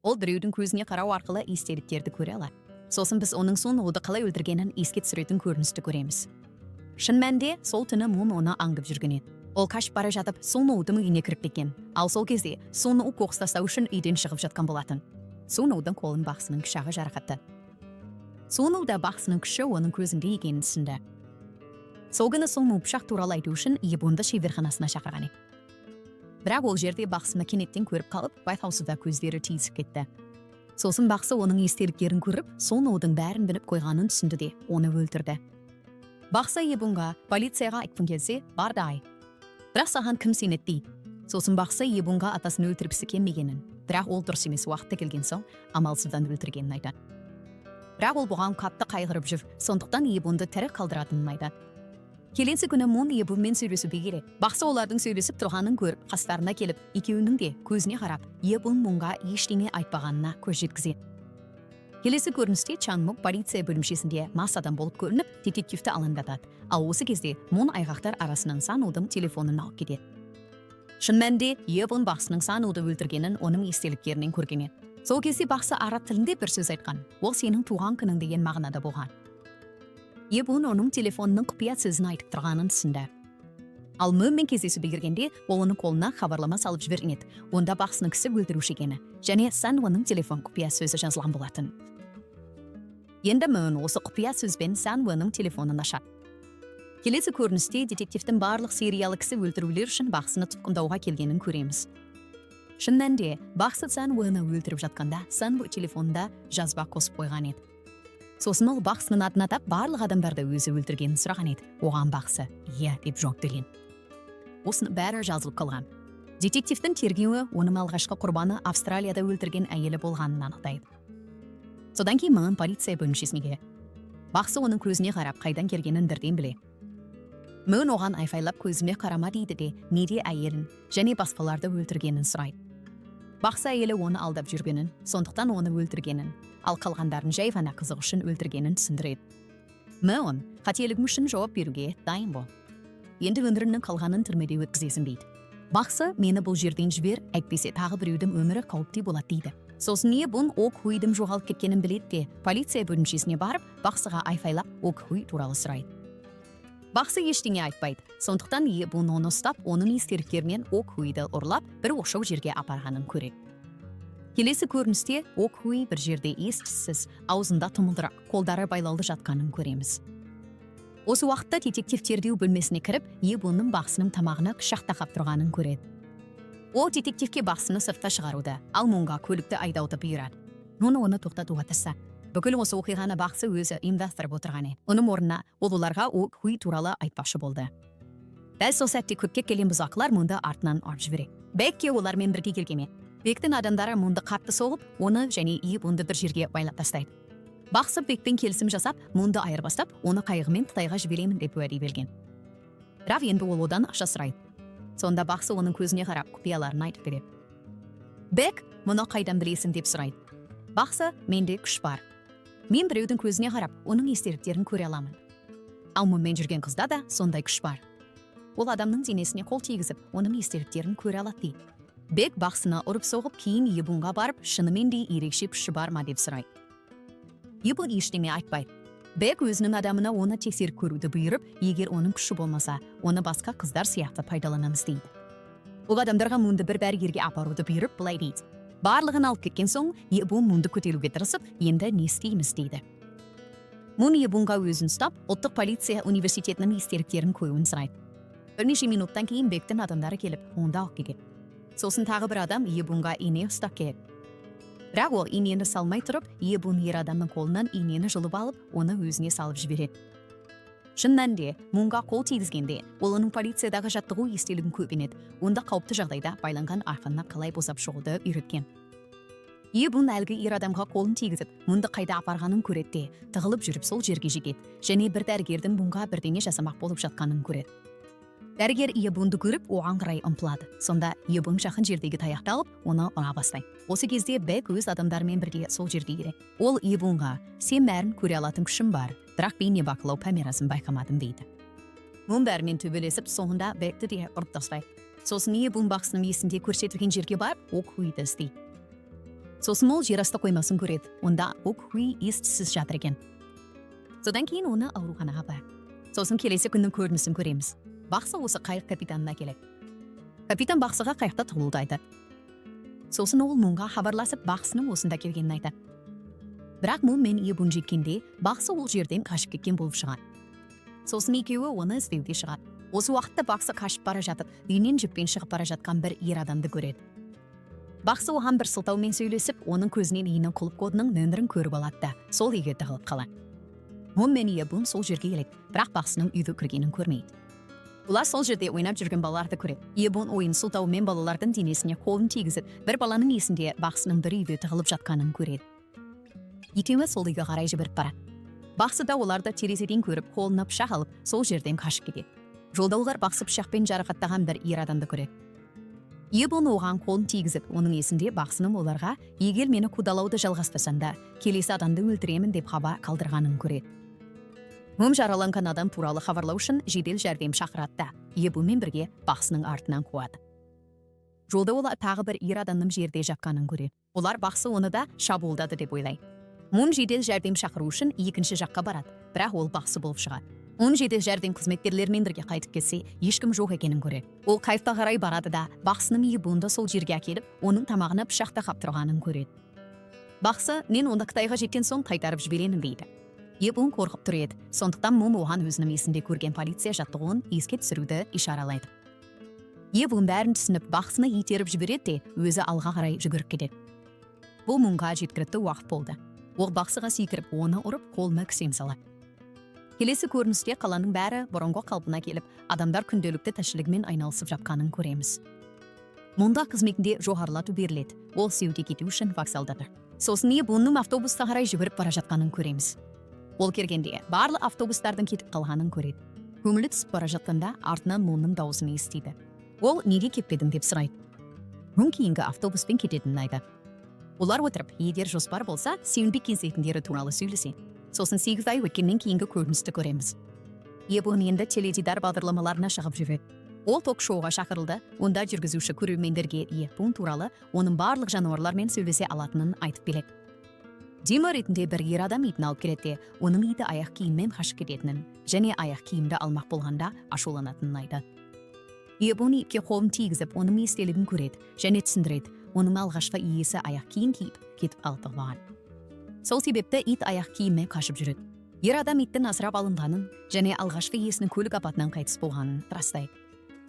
Ол біреудің көзіне қарау арқылы естеліктерді көре алады. Сосын біз оның Сон Уды қалай өлтіргенін еске түсіретін көріністі көреміз. Шын мәнінде, сол түні Мун оны аңдып жүрген еді. Ол қашып бара жатып, Сон Удың үйіне кіріп кеткен. Ал сол кезде Сон У қоқыс тастау үшін үйден шығып жатқан болатын. Сон Удың қолын бақсының пышағы жарақатты. Сон У да бақсының күші оның көзінде екенін түсінді. Сол күні Сон У пышақ туралы айту үшін Ебунды шеберханасына шақырған еді. Бірақ ол жерде бақсыны кенеттен көріп қалып, байқаусызда көздері тиісіп кетті. Сосын бақсы оның естеліктерін көріп, Сон Удың бәрін біліп қойғанын түсінді де, оны өлтірді. Бақсы Ебунға полицияға айтқың келсе, бар да айт. Бірақ саған кім сенеді дейді. Сосын бақсы Ебунға атасын өлтіргісі келмегенін, бірақ ол дұрыс емес уақытта келген соң амалсыздан өлтіргенін айтады. Бірақ ол бұған қатты қайғырып жүр, сондықтан Ебунды тірі қалдыратынын айтады. Келесі күні Мун Ебунмен сөйлесуге келеді. Бақсы олардың сөйлесіп тұрғанын көріп, қастарына келіп, екеуінің де көзіне қарап, Ебун Мунға ештеңе айтпағанына көз жеткізеді. Келесі көріністе Чан Мук полиция бөлімшесінде мас адам болып көрініп, детективті алаңдатады. Ал осы кезде Мун айғақтар арасынан Сан Удың телефонын алып кетеді. Шын мәнінде, Ебун бақсының Сан Уды өлтіргенін оның естеліктерінен көрген еді. Сол кезде бақсы араб тілінде бір сөз айтқан. Ол сенің туған күнің деген мағынада болған. Ебун оның телефонының құпия сөзін айтып тұрғанын түсінді. Ал Мөнмен кездесуге кіргенде, ол оның қолына хабарлама салып жіберген еді. Онда бақсының кісі өлтіруші екені және Сан оның телефон құпия сөзі жазылған болатын. Енді Мөн осы құпия сөзбен Сан Оның телефонын ашады. Келесі көріністе детективтің барлық сериялы кісі өлтірулер үшін бақсыны тұтқындауға келгенін көреміз. Шын мәнінде, бақсы Сан Уэны өлтіріп жатқанда, Сан Уэ телефонында жазба қосып қойған еді. Сосын ол бақсының атын атап, барлық адамдарды өзі өлтіргенін сұраған еді. Оған бақсы «Иә» деп жауап берген. Осының бәрі жазылып қалған. Детективтің тергеуі оның алғашқы құрбаны Австралияда өлтірген әйелі болғанын анықтайды. Содан кейін Мөн полиция бөлімшесіне келеді. Бақсы оның көзіне қарап, қайдан келгенін бірден біледі. Мөн оған айқайлап, көзіме қарама дейді де, неге әйелін және басқаларды өлтіргенін сұрайды. Бақсы әйелі оны алдап жүргенін, сондықтан оны өлтіргенін, ал қалғандарын жай ғана қызық үшін өлтіргенін түсіндіреді. Мөн қателігім үшін жауап беруге дайын бол. Енді өміріңнің қалғанын түрмеде өткізесің дейді. Бақсы мені бұл жерден жібер, әйтпесе тағы біреудің өмірі қауіпте болады дейді. Сосын Ебун Ок Хуйдың жоғалып кеткенін біледі де, полиция бөлімшесіне барып, бақсыға айқайлап, Ок Хуй туралы сұрайды. Бақсы ештеңе айтпайды. Сондықтан Ебун оны ұстап, оның естеліктерінен Ок Хуйды ұрлап, бір оқшау жерге апарғанын көреді. Келесі көріністе Ок Хуй бір жерде ес-түссіз, аузында тұмылдырақ, қолдары байлаулы жатқанын көреміз. Осы уақытта детектив тергеу бөлмесіне кіріп, Ебунның бақсының тамағына пышақ тақап тұрғанын көреді. Ол детективке бақсыны сыртқа шығаруды, ал Мунға көлікті айдауды бұйырады. Мун оны тоқтатуға тырысады. Бүкіл осы оқиғаны бақсы өзі ұйымдастырып отырған еді. Оның орнына ол оларға Ок Хуй туралы айтпақшы болды. Дәл сол сәтте көптеп келген бұзақылар Мунды артынан ұрып жібереді. Бекке олармен бірге келген еді. Бектің адамдары Мунды қатты соғып, оны және Ебунды бір жерге байлап тастайды. Бақсы Бекпен келісім жасап, Мунды айырбастап, оны қайығымен Қытайға жіберемін деп уәде берген. Бірақ енді ол одан ақша сұрайды. Сонда бақсы оның көзіне қарап, құпияларын айтып береді. Бек, мұны қайдан білесің деп сұрайды. Бақсы, менде күш бар. Мен біреудің көзіне қарап, оның естеліктерін көре аламын. Ал мұнымен жүрген қызда да сондай күш бар. Ол адамның денесіне қол тигізіп, оның естеліктерін көре алады дейді. Бек бақсыны ұрып соғып, кейін Ебунға барып, шынымен де ерекше күші бар ма деп сұрайды. Ебун ештеңе айтпайды. Бек өзінің адамына оны тексеріп көруді бұйырып, егер оның күші болмаса, оны басқа қыздар сияқты пайдаланамыз дейді. Ол адамдарға Мунды бір дәрігерге апаруды бұйырып, былай дейді. Барлығын алып кеткен соң, Ебун Мунды көтеруге тырысып, енді не істейміз дейді. Мун Ебунға өзін ұстап, ұлттық полиция университетінің естеліктерін көруін сұрайды. Бірнеше минуттан кейін Бектің адамдары келіп, онда алып кетеді. Сосын тағы бір адам Ебунға ине ұстап келеді. Бірақ ол инені салмай тұрып, Ебун ер адамның қолынан инені жұлып алып, оны өзіне салып жібереді. Шын мәнінде, Мунға қол тигізгенде, ол оның полициядағы жаттығу естелігін көрген еді. Онда қауіпті жағдайда байланған арқаннан қалай босап шығуды үйреткен. Ебун әлгі ер адамға қолын тигізіп, Мунды қайда апарғанын көреді де, тығылып жүріп сол жерге жетеді және бір дәрігердің Мунға бірдеңе жасамақ болып жатқанын көреді. Дәрігер Ебунды көріп, оған қарай ұмтылады. Сонда Ебун жақын жердегі таяқты алып, оны ұра бастайды. Осы кезде Бек өз адамдарымен бірге сол жерге келеді. Ол Ебунға, сен бәрін көре алатын күшім бар, бірақ бейнебақылау камерасын байқамадым дейді. Мун бәрімен төбелесіп, соңында Бекті де ұрып тастайды. Сосын Ебун бақсының есінде көрсетілген жерге барып, Окхуиді іздейді. Сосын ол жерасты қоймасын көреді. Онда Окхуи ес-түссіз жатыр екен. Содан кейін оны ауруханаға апарады. Сосын келесі күннің көрінісін көреміз. Бақсы осы қайық капитанына келеді. Капитан бақсыға қайықта тығылуды айтады. Сосын ол Мунға хабарласып, бақсының осында келгенін айтады. Бірақ Мун мен Ебун жеткенде, бақсы ол жерден қашып кеткен болып шығады. Сосын екеуі оны іздеуге шығады. Осы уақытта бақсы қашып бара жатып, үйінен жіппен шығып бара жатқан бір ер адамды көреді. Бақсы оған бір сылтаумен сөйлесіп, оның көзінен үйінің құлып кодының нөмірін көріп алады да, сол үйге тығылып қалады. Мун мен Ебун сол жерге келеді, бірақ бақсының үйге кіргенін көрмейді. Олар сол жерде ойнап жүрген балаларды көреді. Ебун ойын сылтауымен балалардың денесіне қолын тигізіп, бір баланың есінде бақсының бір үйге тығылып жатқанын көреді. Екеуі сол үйге қарай жүгіріп барады. Бақсы да оларды терезеден көріп, қолына пышақ алып, сол жерден қашып кетеді. Жолда олар бақсы пышақпен жарақаттаған бір ер адамды көреді. Ебун оған қолын тигізіп, оның есінде бақсының оларға «Егер мені қудалауды жалғастырсаңдар, келесі адамды өлтіремін» деп хабар қалдырғанын көреді. Мум жараланған адам туралы хабарлау үшін жедел жәрдем шақырады да, Ебунмен бірге бақсының артынан қуады. Жолда олар тағы бір ер адамның жерде жатқанын көреді. Олар бақсы оны да шабуылдады деп ойлайды. Мун жедел жәрдем шақыру үшін екінші жаққа барады, бірақ ол бақсы болып шығады. Мун жедел жәрдем қызметкерлерімен бірге қайтып келсе, ешкім жоқ екенін көреді. Ол қайыққа қарай барады да, бақсының Ебунды сол жерге әкеліп, оның тамағына пышақ тақап тұрғанын көреді. Бақсы «Мен онда Қытайға жеткен соң қайтарып жіберемін» дейді. Ебун қорқып тұр еді, сондықтан Мун оған өзінің есінде көрген полиция жаттығуын еске түсіруді ишаралайды. Ебун бәрін түсініп, бақсыны итеріп жібереді де, өзі алға қарай жүгіріп кетеді. Бұл Мунға жеткілікті уақыт болды. Ол бақсыға секіріп, оны ұрып, қолына кісен салады. Келесі көріністе қаланың бәрі бұрынғы қалпына келіп, адамдар күнделікті тіршілігімен айналысып жатқанын көреміз. Мұнда қызметінде жоғарылату беріледі. Ол Сеулге кету үшін вокзалда тұр. Сосын Ебунның автобусқа қарай жүгіріп бара жатқанын көреміз. Ол келгенде барлық автобустардың кетіп қалғанын көреді. Көңілі түсіп бара жатқанда, артынан Мунның дауысын естиді. Ол «Неге кетпедің?» деп сұрайды. Мун кейінгі автобуспен кететінін айтады. Олар отырып, егер жоспар болса, Сеулде кездесетіндері туралы сөйлеседі. Сосын 8 ай өткеннен кейінгі көріністі көреміз. Ебун енді теледидар бағдарламаларына шығып жүреді. Ол ток-шоуға шақырылды. Онда жүргізуші көрермендерге Ебун туралы, оның барлық жануарлармен сөйлесе алатынын айтып береді. Демо ретінде бір ер адам итін алып келеді де, оның иті аяқ киіммен қашып кететінін және аяқ киімді алмақ болғанда ашуланатынын айтады. Ебун итке қолын тигізіп, оның естелігін көреді және түсіндіреді: оның алғашқы иесі аяқ киім киіп кетіп қалған. Сол себепті ит аяқ киіммен қашып жүреді. Ер адам иттің асырап алынғанын және алғашқы иесінің көлік апатынан қайтыс болғанын растайды.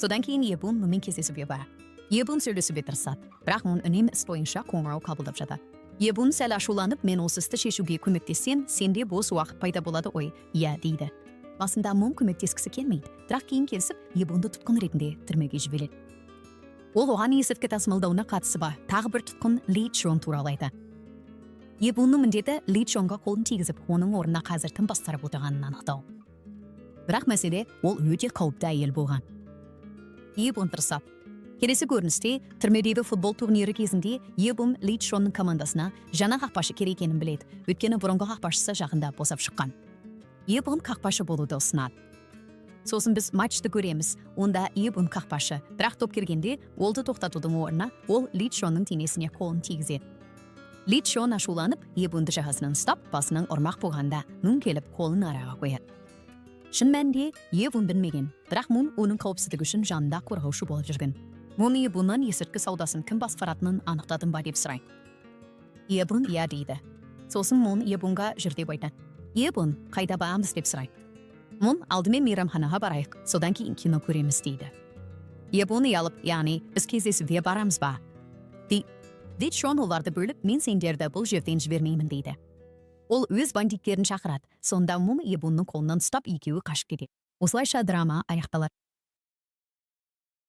Содан кейін Ебун мұнымен кездесуге барады. Ебун сөйлесуге тырысады, бірақ оның үнемі іс бойынша қоңырау қабылдап жатады. Ебун сәл ашуланып, «Мен осы істі шешуге көмектессем, сенде бос уақыт пайда болады ғой, иә?» дейді. Басында Мун көмектескісі келмейді, бірақ кейін келісіп, Ебунды тұтқын ретінде түрмеге жібереді. Ол оған есірткі тасымалдауына қатысы бар тағы бір тұтқын Ли Чон туралы айтады. Ебунның міндеті Ли Чонға қолын тигізіп, оның орнына қазір кім басқарып отырғанын анықтау. Бірақ мәселе, ол өте қауіпті әйел болған. Ебун тырысады. Келесі көріністе түрмедегі футбол турнирі кезінде Ебун Ли Чонның командасына жаңа қақпашы керек екенін біледі, өйткені бұрынғы қақпашысы жақында босап шыққан. Ебун қақпашы болуды ұсынады. Сосын біз матчты көреміз. Онда Ебун қақпашы, бірақ топ келгенде, олды тоқтатудың орнына ол Ли Чонның денесіне қолын тигізеді. Ли Чон ашуланып, Ебунды жағасынан ұстап, басынан ұрмақ болғанда, Мун келіп қолын араға қояды. Шын мәнінде Ебун білмеген, бірақ Мун оның қауіпсіздігі үшін жанында қорғаушы болып жүрген. Мун Ебуннан есірткі саудасын кім басқаратынын анықтадың ба деп сұрайды. Ебун «Иә» дейді. Сосын Мун Ебунға «Жүр» деп айтады. Ебун «Қайда барамыз?» деп сұрайды. Мун «Алдымен мейрамханаға барайық, содан кейін кино көреміз» дейді. Ебун ұялып, «Яғни біз кездесуге барамыз ба?» дейді. Ли Чон оларды бөліп, «Мен сендерді бұл жерден жібермеймін» дейді. Ол өз бандиттерін шақырады. Сонда Мун Ебунның қолынан ұстап, екеуі қашып кетеді. Осылайша драма аяқталады.